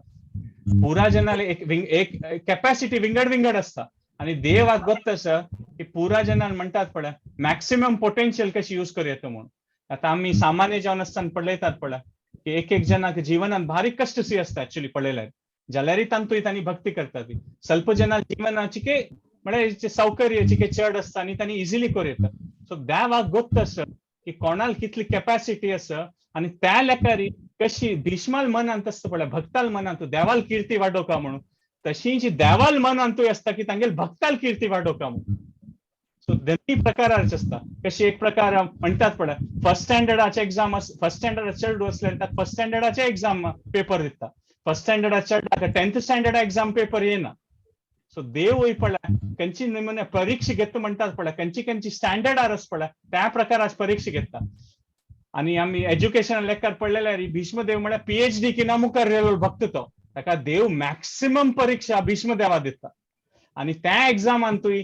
पुरा जनाल एक एक कॅपॅसिटी विंगड विंगड आसता आनी देवाक गोत्त आसा की पुरा जनान म्हणटात पळय मॅक्सिमम पोटेन्शियल कशी यूज करूं येता म्हणून. आतां आमी सामान्य जावन आसतना पळयतात पळय की एक एक जनाक जिवनात भारी कश्ट सी आसता एक्चुअली पळयल्यार, जाल्यारय तांतूय तांणी भक्ती करतात. स्वल्प जनां जिवनाची के म्हळ्यार सौकर्य चिके चड आसता आनी तांणी इजिली करूं येता. सो देवाक गोत्त आसा की कोणाल कितली कॅपॅसिटी आसा आनी त्या लेखारी कशी भीष्माल मनांत आसता पळय, भक्ताल मनांत देवाल कीर्ती वाडोवका म्हणून, तशी जी देवाल मनांतूय आसता की तांगेल भक्ताल कीर्ती वाडोवका म्हणून. सो दोनूय प्रकाराचे आसता. कशी एक प्रकार म्हणटात पळय फर्स्ट स्टँडर्डाचे एग्जाम, फर्स्ट स्टँडर्डाचे चेडूं आसल्यार ताका फर्स्ट स्टँडर्डाचे एग्जाम पेपर दिता, फर्स्ट स्टँडर्डाचे चेडवाक 10th standard exam paper येना. सो देवूय पळय खंयची निमणे परीक्षा घेता म्हणटात पळय, खंयची खंयची स्टँडर्डार आसा पळय त्या प्रकाराची परीक्षा घेता. आनी आमी एज्युकेशन लेखार पडलेल्यार भीष्मदेव म्हळ्यार PhD किना मुखार रेलो भक्त तो, ताका देव मॅक्सिमम परीक्षा भीष्मदेवा दिता आनी त्या एग्जामांतूय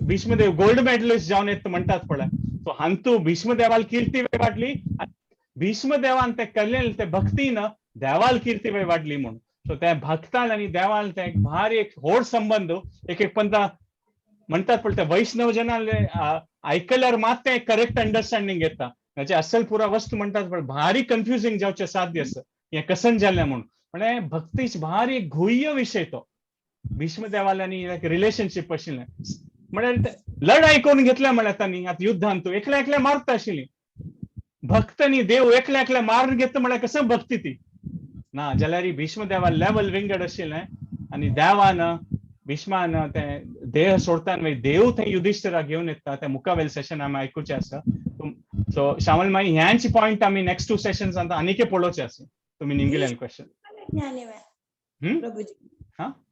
भीष्मदेव गोल्ड मेडलिस्ट जावन येता म्हणटात पळय. सो हांतू भीष्मदेवाल कीर्ती वाडली, भीष्मदेवान ते केल्ले ते भक्तीन देवाल कीर्ती वाडली म्हणून. सो त्या भक्तान आनी देवाल ते एक भारी एक व्हड संबंध. एक एक पंदा म्हणटात पळय ते वैष्णव जनाले आयकल्यार मात ते करेक्ट अंडरस्टँडींग येता. म्हणजे असल पुरा वस्तू म्हणटात पळय भारी कन्फ्युजींग जावचें साध्य आसा हें कसन जालें म्हणून. म्हळ्यार भक्तीच भारी एक गुह्य विशय तो. भीष्मदेवाले आनी एक रिलेशनशीप आशिल्लें म्हळ्यार लढाई करून घेतल्या म्हळ्यार तांणी आतां युद्धान तूं एकल्या एकल्या मारता आशिल्ली, भक्त आनी देव एकल्या एकल्या मारून घेता म्हळ्यार कसं भक्ती ती ना. जाल्यार भीष्मदेवा लेवल विंगड आशिल्लें आनी देवान भीष्मान ते देह सोडता मागीर देव थंय युधिश्ठराक घेवन येता. ते मुखावेल सेशन आमी आयकुचें आसा. सो श्यामल माई ह्यांची पॉयंट आमी नेक्स्ट 2 सेशन्स आनीक पळोवचे आसा. तुमी निमगेले क्वेश्चन. प्रभुजी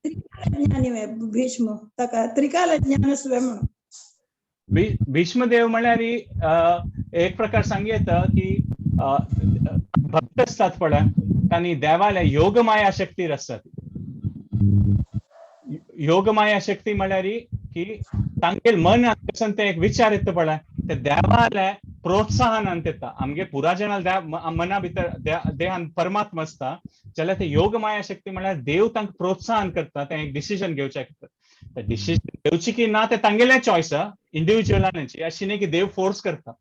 त्रिकाल भीष्म ताका त्रिकाल ज्ञान आसलें म्हणून. भीष्मदेव म्हळ्यार एक प्रकार सांग येता की भक्त आसतात पळय तांणी देवाल्या योगमाया शक्तीर आसतात. योगमाया शक्ती म्हळ्यार की तांगेल मन कसन ते एक विचार येता पळय ते देवाल्या प्रोत्साहनान येता. आमगे पुरा जणां मना भितर देहान परमात्मा आसता जाल्यार ते योगमाया शक्ती म्हळ्यार देव तांकां प्रोत्साहन करता ते एक डिसिजन घेवचे खातीर. डिसिजन घेवची की ना ते तांगेले चॉयस इंडिव्हिज्युअलांची, अशी न्ही की देव फोर्स करता,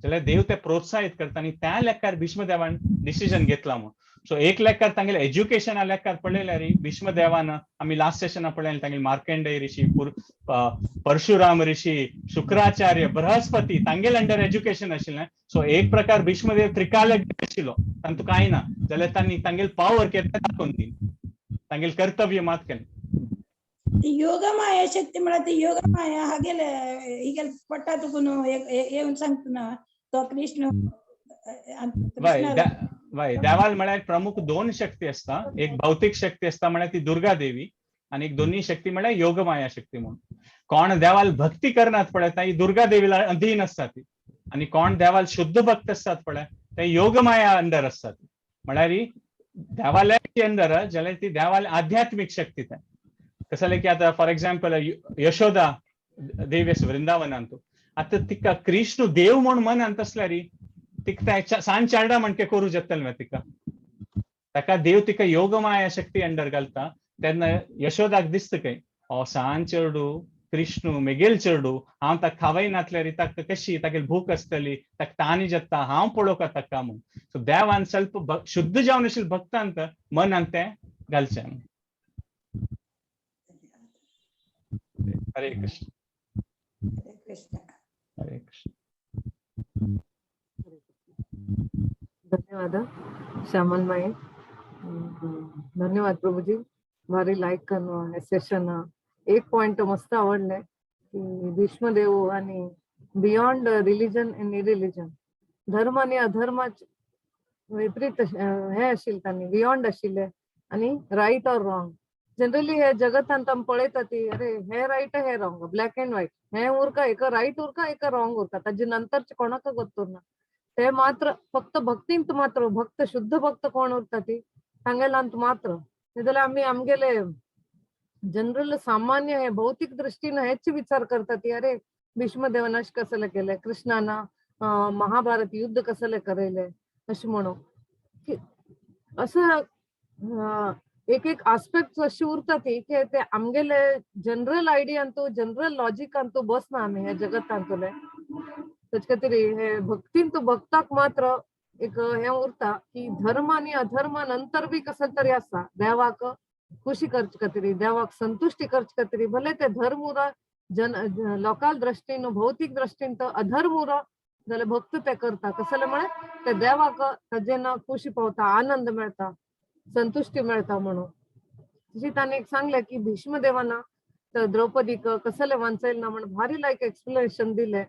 जाल्यार देव ते प्रोत्साहित करता आनी त्या लेखार भीष्मदेवान डिसिजन घेतला म्हणून. सो एक लेखार तांगेले एज्युकेशना लेखार पळयल्यार भीष्मदेवान आमी लास्ट सेशना पळयलें तांगेले मार्कंडेय ऋषी, परशुराम ऋषी, शुक्राचार्य, बृहस्पती तांगेले अंडर एज्युकेशन आशिल्लें. सो एक प्रकार भीष्मदेव त्रिकाल आशिल्लो, तांतूं कांय ना, जाल्यार तांणी तांगेले पावर केन्ना दाखोवन दी, तांगेले कर्तव्य मात केलें. ती योगमाया शक्ती म्हळ्यार ती योगमाया हागेले हिगेले पट्टा तुकून येवन सांगता ना तो कृष्ण. वय, देवाल म्हळ्यार प्रमुख 2 शक्ती आसता. एक भौतिक शक्ती आसता म्हळ्यार ती दुर्गा देवी आनी एक दोन्ही शक्ती म्हळ्यार योगमाया शक्ती म्हणून. कोण देवाल भक्ती करनात पळय ती दुर्गा देवीला अधीन आसता ती, आनी कोण देवाल शुद्ध भक्त आसतात पळय ते योगमाया अंडर आसतात. म्हळ्यार देवालयाची अंडर जाल्यार ती देवाल आध्यात्मीक शक्ती. ते कसले की आतां फॉर एक्झाम्पल यशोदा देवी आसा वृंदावनांतू, आतां तिका कृष्ण देव म्हूण मनांत आसल्यार तिका सान चारडा म्हणके करूं जातलें मरे तिका, ताका देव तिका योगमाया शक्ती अंडर घालता. तेन्ना यशोदाक दिसता खंय हो सान चेडू कृष्ण मेगेल चेडू, हांव ताका खावय नातल्यार ताका कशी तागेली भूक आसतली, ताका तानी जाता, हांव पळोवका ताका म्हूण. सो देवान स्वल्प शुद्ध जावन आशिल्ले भक्तांत मनांत तें घालचें. हरे कृष्ण. हरे कृष्ण. हरे कृष्ण. धन्यवाद श्यामल माई, धन्यवाद प्रभुजी. भारी लायक करून हे सेशन. एक पॉइंट मस्त आवडले की भीष्मदेव आणि बियॉन्ड रिलिजन अँड इरिलिजन, धर्म आणि अधर्माचे विपरीत हे आशिल्ले तांणी, बियॉन्ड आशिल्ले. आणि राईट ऑर रॉंग, जनरली हे जगतांत आमी पळयता ती, अरे हे रायट हे रॉंग, ब्लॅक अँड व्हायट हे उरका, एका रायट उरका एका रॉंग उरका, ताजे नंतरचे कोणाक गोत्तुर ना. ते मात्र फक्त भक्तींत मात्र भक्त, शुद्ध भक्त कोण उरता ती तांगेलांत मात्र. नाजाल्यार आमी आमगेले जनरल सामान्य हे भौतिक दृष्टीन हेच विचार करता ती, अरे भीष्मदेवान अशें कसले केले, कृष्णान महाभारत युद्ध कसले करयले अशें म्हणून की असं एक एक आस्पेक्ट अशी उरता ती की ते आमगेले जनरल आयडियांतू, जनरल लॉजिकांतू बसना आमी ह्या जगतांतुले. ताचे खातीर हे भक्तीन भक्ताक मात्र एक हे उरता की धर्म आणि अधर्मा नंतर बी कसं तरी आसा, देवाक खुशी करचे खातीर, देवाक संतुष्टी करचे खातीर, भले ते धर्म उर जन लोकाल दृष्टीन भौतिक दृष्टीन तो अधर्म उर जाल्यार भक्त ते करता. कसले म्हळ्यार ते देवाक ताजे ना खुशी पावता, आनंद मेळटा, संतुष्टी मेळटा म्हणून. तशी ताणें एक सांगलें की भीष्मदेवाना तर द्रौपदीक कसले वांचयलें ना म्हण भारी लायक एक्सप्लेनेशन दिलें.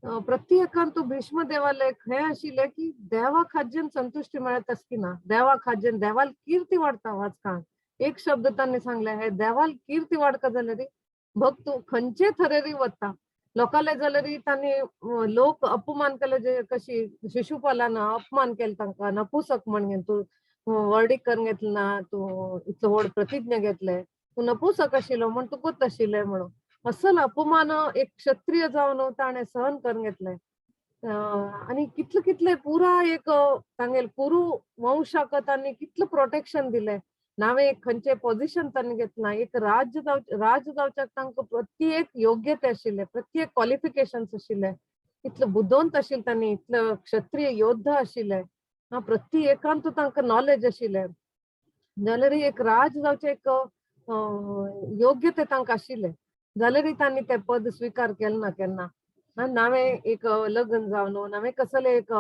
प्रत्येकान तूं भीष्मदेवाले हे आशिल्लें की देवा खाज्यन संतुष्टी मेळत आस की ना, देवा खाज्यन देवाल कीर्ती वाडता. वाचकान एक शब्द तांणी सांगले, हे देवाल कीर्ती वाडका जाल्यार भक्त खंयचे थरेरी वता. लोकांले जाल्यार तांणी लोक अपमान केले, जे कशी शिशुपालान अपमान केले तांकां, नपुसक म्हण तूं वर्डीक करून घेतले ना, तूं इतलो व्हड प्रतिज्ञा घेतले, तूं नपुसक आशिल्लो म्हण तूं कोत आशिल्ले म्हणून असल अपमान एक क्षत्रिय जावन ताणें सहन करून घेतले. आनी कितले कितले पुरा एक तांगेले कुरू वंशाक तांणी कितलें प्रोटेक्शन दिलें. नावें एक खंयचें पोजिशन तांणी घेतला, एक राज्य राज जावच्याक तांकां प्रत्येक योग्यते आशिल्ले, प्रत्येक क्वॉलिफिकेशन्स आशिल्ले, इतले बुदवंत आशिल्ले तांणी, इतले क्षत्रिय योद्धा आशिल्ले, प्रत्येकांतू तांकां नॉलेज आशिल्लें. जाल्यार एक राज जावचें एक योग्यते तांकां आशिल्लें, जाल्यारय तांणी तें पद स्विकार केलें ना केन्ना. नावें एक लग्न जावन नावें कसलें एक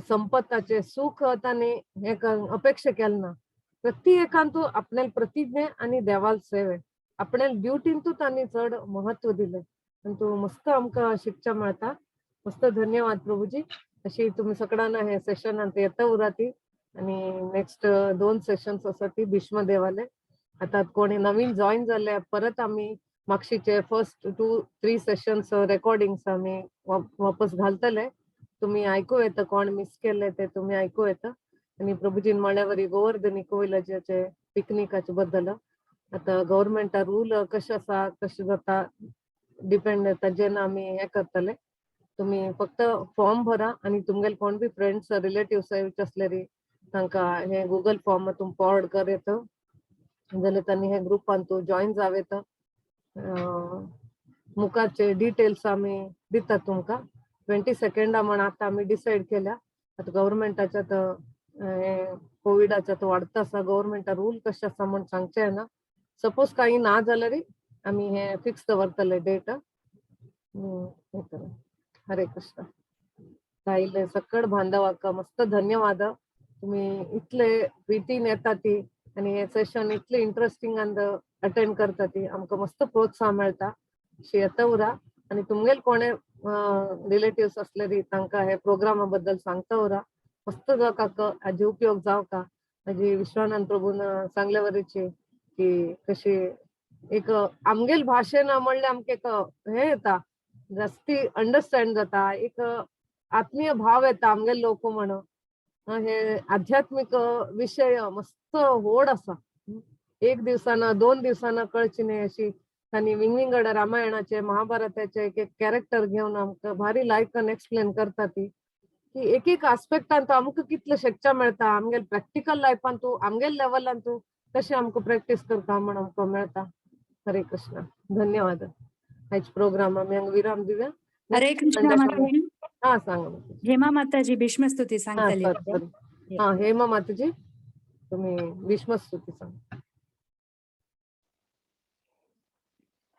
संपत्ताचें सुख तांणी हें अपेक्षा केलें ना. प्रत्येकांतू आपणाले प्रतिज्ञे आनी देवाल सेवे, आपणाले ड्युटींतू तांणी चड महत्व दिलें. आनी तूं मस्त आमकां शिकच्या मेळटा. मस्त धन्यवाद प्रभुजी. अशी तुमी सगळ्यांना हे सेशनांत येता उराती. आनी नेक्स्ट 2 सेशन्स आसा ती भीष्मदेवाले. आतां कोणी नवीन जॉईन जाले परत आमी मागशीचे फर्स्ट 2-3 सेशन्स रेकॉर्डिंग्स आमी वापस घालतले, तुमी आयकूं येता, कोण मिस केले ते तुमी आयकूं येता. आनी प्रभुजीन म्हणल्यावरी गोवर्धनी कोविलाचे पिकनिकाचे बद्दल आतां गव्हर्मेंटा रूल कशें आसा कशें जाता डिपेंड ताजेर आमी हें करतले. तुमी फक्त फॉर्म भरा आनी तुमगेले कोण बी फ्रेंड्स रिलेटिव्स आसलेरी तांकां हे गुगल फॉर्म तुमी फॉरवर्ड कर येता, जाल्यार तांणी हे ग्रुपान तूं जॉईन जावं येता. मुखारचे डिटेल्स आमी दितात तुमकां. 22 म्हण आतां आमी डिसायड केल्या. आतां गव्हर्मेंटाच्या कोविडाच्या तो वाडता आसा, गव्हर्मेंटा रूल कशें आसा म्हण सांगचें ना. सपोज कांय ना जाल्यार आमी हे फिक्स दवरतले डेट. हरे कृष्ण. आयिल्ले सकळ बांधवाक मस्त धन्यवाद. तुमी इतले प्रितीन येता ती आनी हे सेशन इतले इंट्रस्टिंग अटेंड करता ती आमकां मस्त प्रोत्साहन मेळटा. अशी येता उरा. आनी तुमगेले कोणे रिलेटिव्स आसले तांकां हे प्रोग्रामा बद्दल सांगता उरा. मस्त लोकांक हाजे उपयोग जावका. हाजी विश्वानंद प्रभून सांगले वरीची की कशी एक आमगेल भाशेन म्हणल्यार आमकां एक हे येता, जास्ती अंडरस्टँड जाता, एक आत्मीय भाव येता आमगेले लोक म्हणून. हे आध्यात्मिक विशय मस्त व्हड आसा, एक दिवसान 2 दिवसान कळची न्ही अशी. तांणी विंगविंगड रामायणाचे महाभारताचे एक एक कॅरेक्टर घेवन आमकां भारी लायकन एक्सप्लेन करता ती की एक एक आस्पेक्टान आमकां कितले शिकच्या मेळटा, आमगेले प्रॅक्टिकल लायफान तूं आमगेले लेवलान तूं कशें आमकां प्रॅक्टीस करता म्हण आमकां मेळटा. हरे कृष्ण. धन्यवाद. आयज प्रोग्राम आमी हांगा विराम दिवया. हरे कृष्ण. हा सांगा. हेमा माताजी भीष्मस्तुती सांगतली. हा हेमा माताजी तुम्ही भीष्मस्तुती सांगा.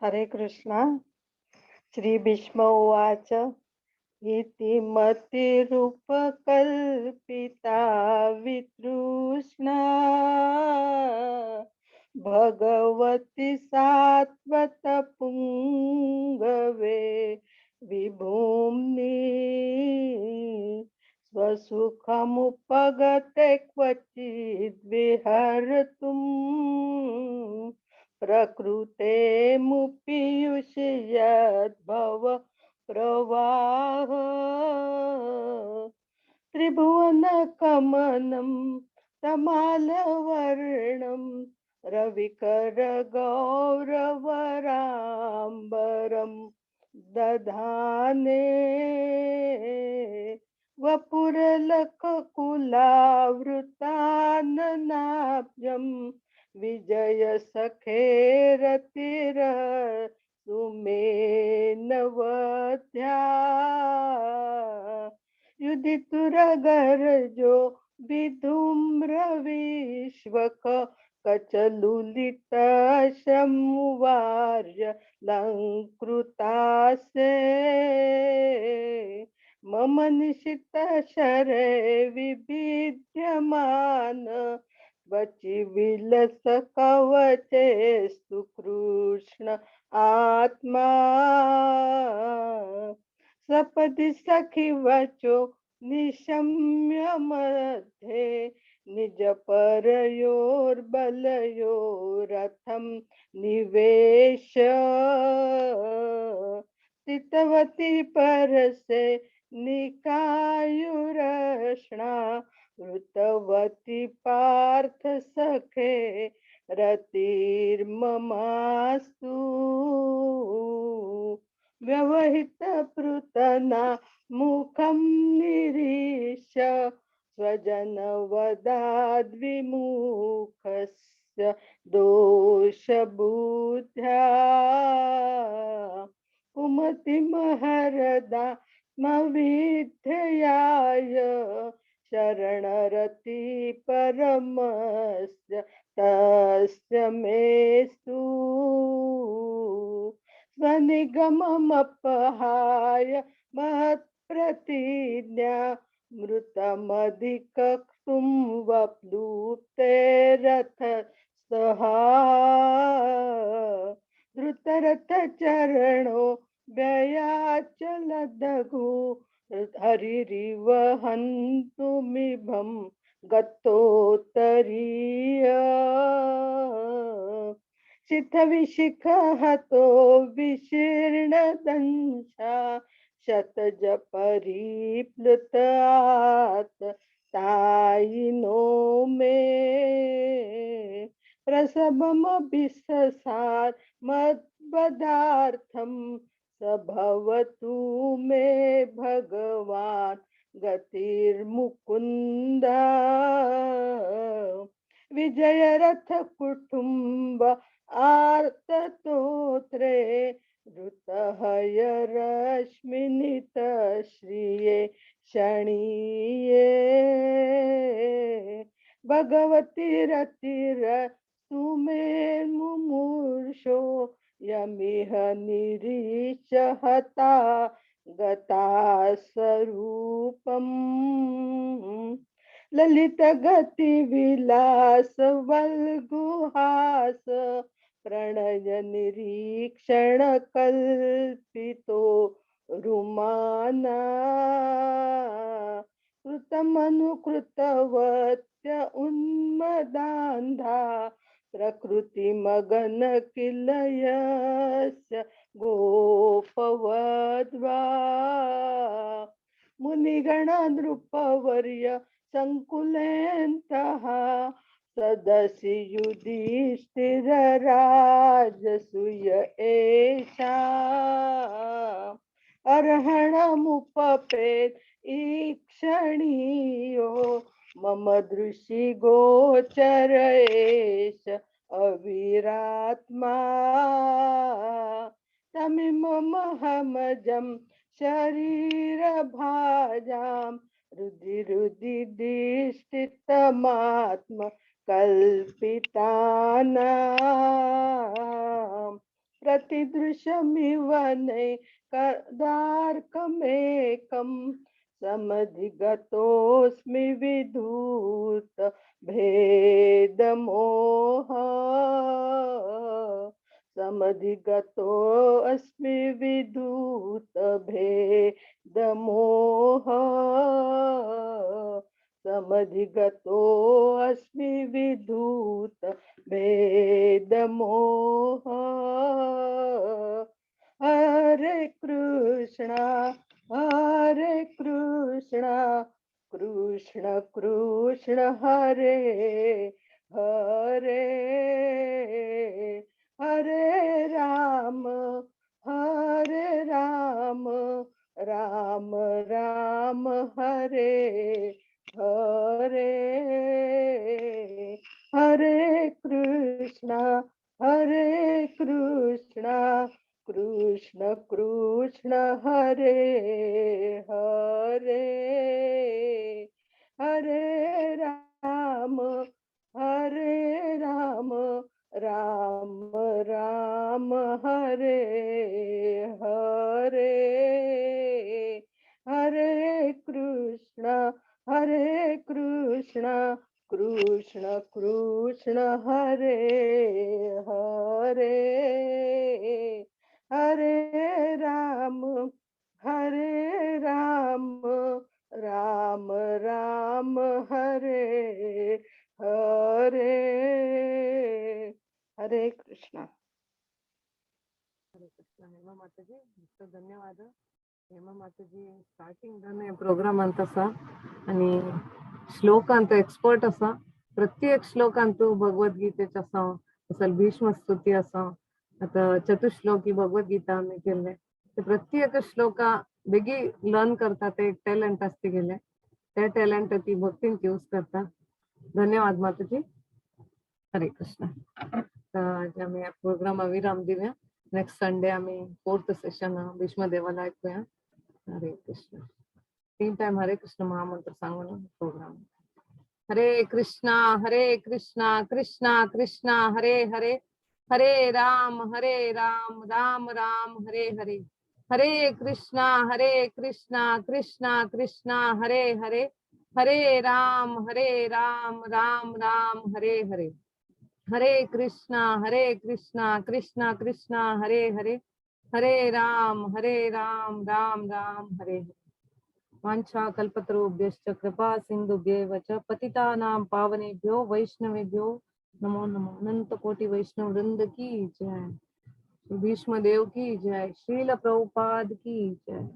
हरे कृष्ण. श्री भीष्म उवाच इति मतिरूपकल्पिता वितृष्णा भगवति सात्वत पुंगवे विभूम्नि स्वसुखमुपगते क्वचिद् विहर्तुं प्रकृते मुपीयुषि यद्भव प्रवाह त्रिभुवनकमनं तमालवर्णं रविकर गौरवराम्बरं दधाने वपुरलककुलावृताननाब्जं विजय सखे रतिर सुमेनवध्या युधितुरगर्जो विधूम्र विश्वक कचलुलित शमुवार्य लंकृतासे मम निशित शरे विभिद्यमान त्वचि विलस कवचेस्तु कृष्ण आत्मा सपदि सखि वचो निशम्य मध्ये निज परयोर्बलयोरथं निवेश स्थितवती परसे निकायुरष्णा ऋतवती पार्थ सखे रतिर्ममास्तु व्यवहित पृतना मुखं निरीश स्वजनवदाद्विमुखस्य दोषबुद्ध्या कुमतिमहरदा मविद्ययाय शरणरति परमस्य तस्य मेस्तु स्वनिगममपहाय महत्प्रतिज्ञा मृतमधिकक्तुं वप्लुप्ते रथ सहा धृतरथचरणो व्ययाचलदघु हरिरिव हन्तुमिभं गतोत्तरीय शिथविशिखहतो विशीर्णदंशा शतज परिप्लुतात् तायिनो मे प्रसभमभिससार मद्वदार्थं स भवतु मे भगवान् गतिर्मुकुन्द विजयरथ कुटुम्ब आर्ततोत्रे ऋतहय रश्मिनित श्रिये शणीये भगवती रतिर सुमेर्मुमूर्षो यमिह निरीश हता गता स्वरूपम् ललित गति विलास वल्गुहास प्रणय निरीक्षण कल्पितो रुमाना कृतमनुकृतवत्य उन्मदान्धा प्रकृति मगन किल यस्य गोपवद्वा मुनिगण नृपवर्य संकुलेन्तः सदसि युधिष्ठिर राजसूय एषा अर्हणमुपपेत् ईक्षणीयो मम दृशि गोचर एष अवीरात्मा तमिममहमजं शरीरभाजां हृदि हृदि दिष्टितमात्म कल्पितानां प्रतिदृशमिव नैकदार्कमेकं समधिगतोऽस्मि विधूत भेदमोह समधिगतोऽस्मि विधूत भेदमोह समधिगतोऽस्मि विधूत भेदमोह। हरे कृष्णा हरे कृष्णा कृष्ण कृष्ण हरे हरे हरे राम राम राम हरे हरे हरे कृष्णा कृष्ण कृष्ण हरे हरे हरे राम राम राम हरे हरे हरे कृष्ण कृष्ण कृष्ण हरे हरे हरे राम राम राम हरे हरे। हरे कृष्णा। हरे कृष्ण। हेमा माताजी धन्यवाद। हेमा माताजी स्टार्टिंग प्रोग्राम ಅಂತ आसा आणि श्लोकांत एक्सपर्ट आसा। प्रत्येक श्लोकांतु भगवद्गीतेच आसा, असल भीष्म स्तुती आसा, आता चतुश्लोकी भगवद्गीता आमी केल्ले ते प्रत्येक श्लोका बेगी लर्न करता, ते एक टॅलंट आसता गेले, ते टॅलंट ती भक्तीन यूज करता। धन्यवाद माताजी। हरे कृष्ण। आज आमी ह्या प्रोग्रामा विराम दिवया। नेक्स्ट संडे आमी फोर्थ सेशन भीष्म देवाला ऐकूया। हरे कृष्ण। 3 टाइम हरे कृष्ण महामंत्र सांगून प्रोग्राम। हरे कृष्णा कृष्णा कृष्णा हरे हरे हरे राम राम राम हरे हरे हरे कृष्णा कृष्णा कृष्णा हरे हरे हरे राम राम राम हरे हरे हरे कृष्णा कृष्णा कृष्णा हरे हरे हरे राम राम राम हरे हरे। वाञ्छा कल्पतरुभ्यश्च कृपा सिन्धुभ्येव च पतितानां पावनेभ्यो वैष्णवेभ्यो नमो नमः। अनंत कोटि वैष्णव वृंद की जय, श्री भीष्म देव की जय, श्रील प्रभुपाद की जय।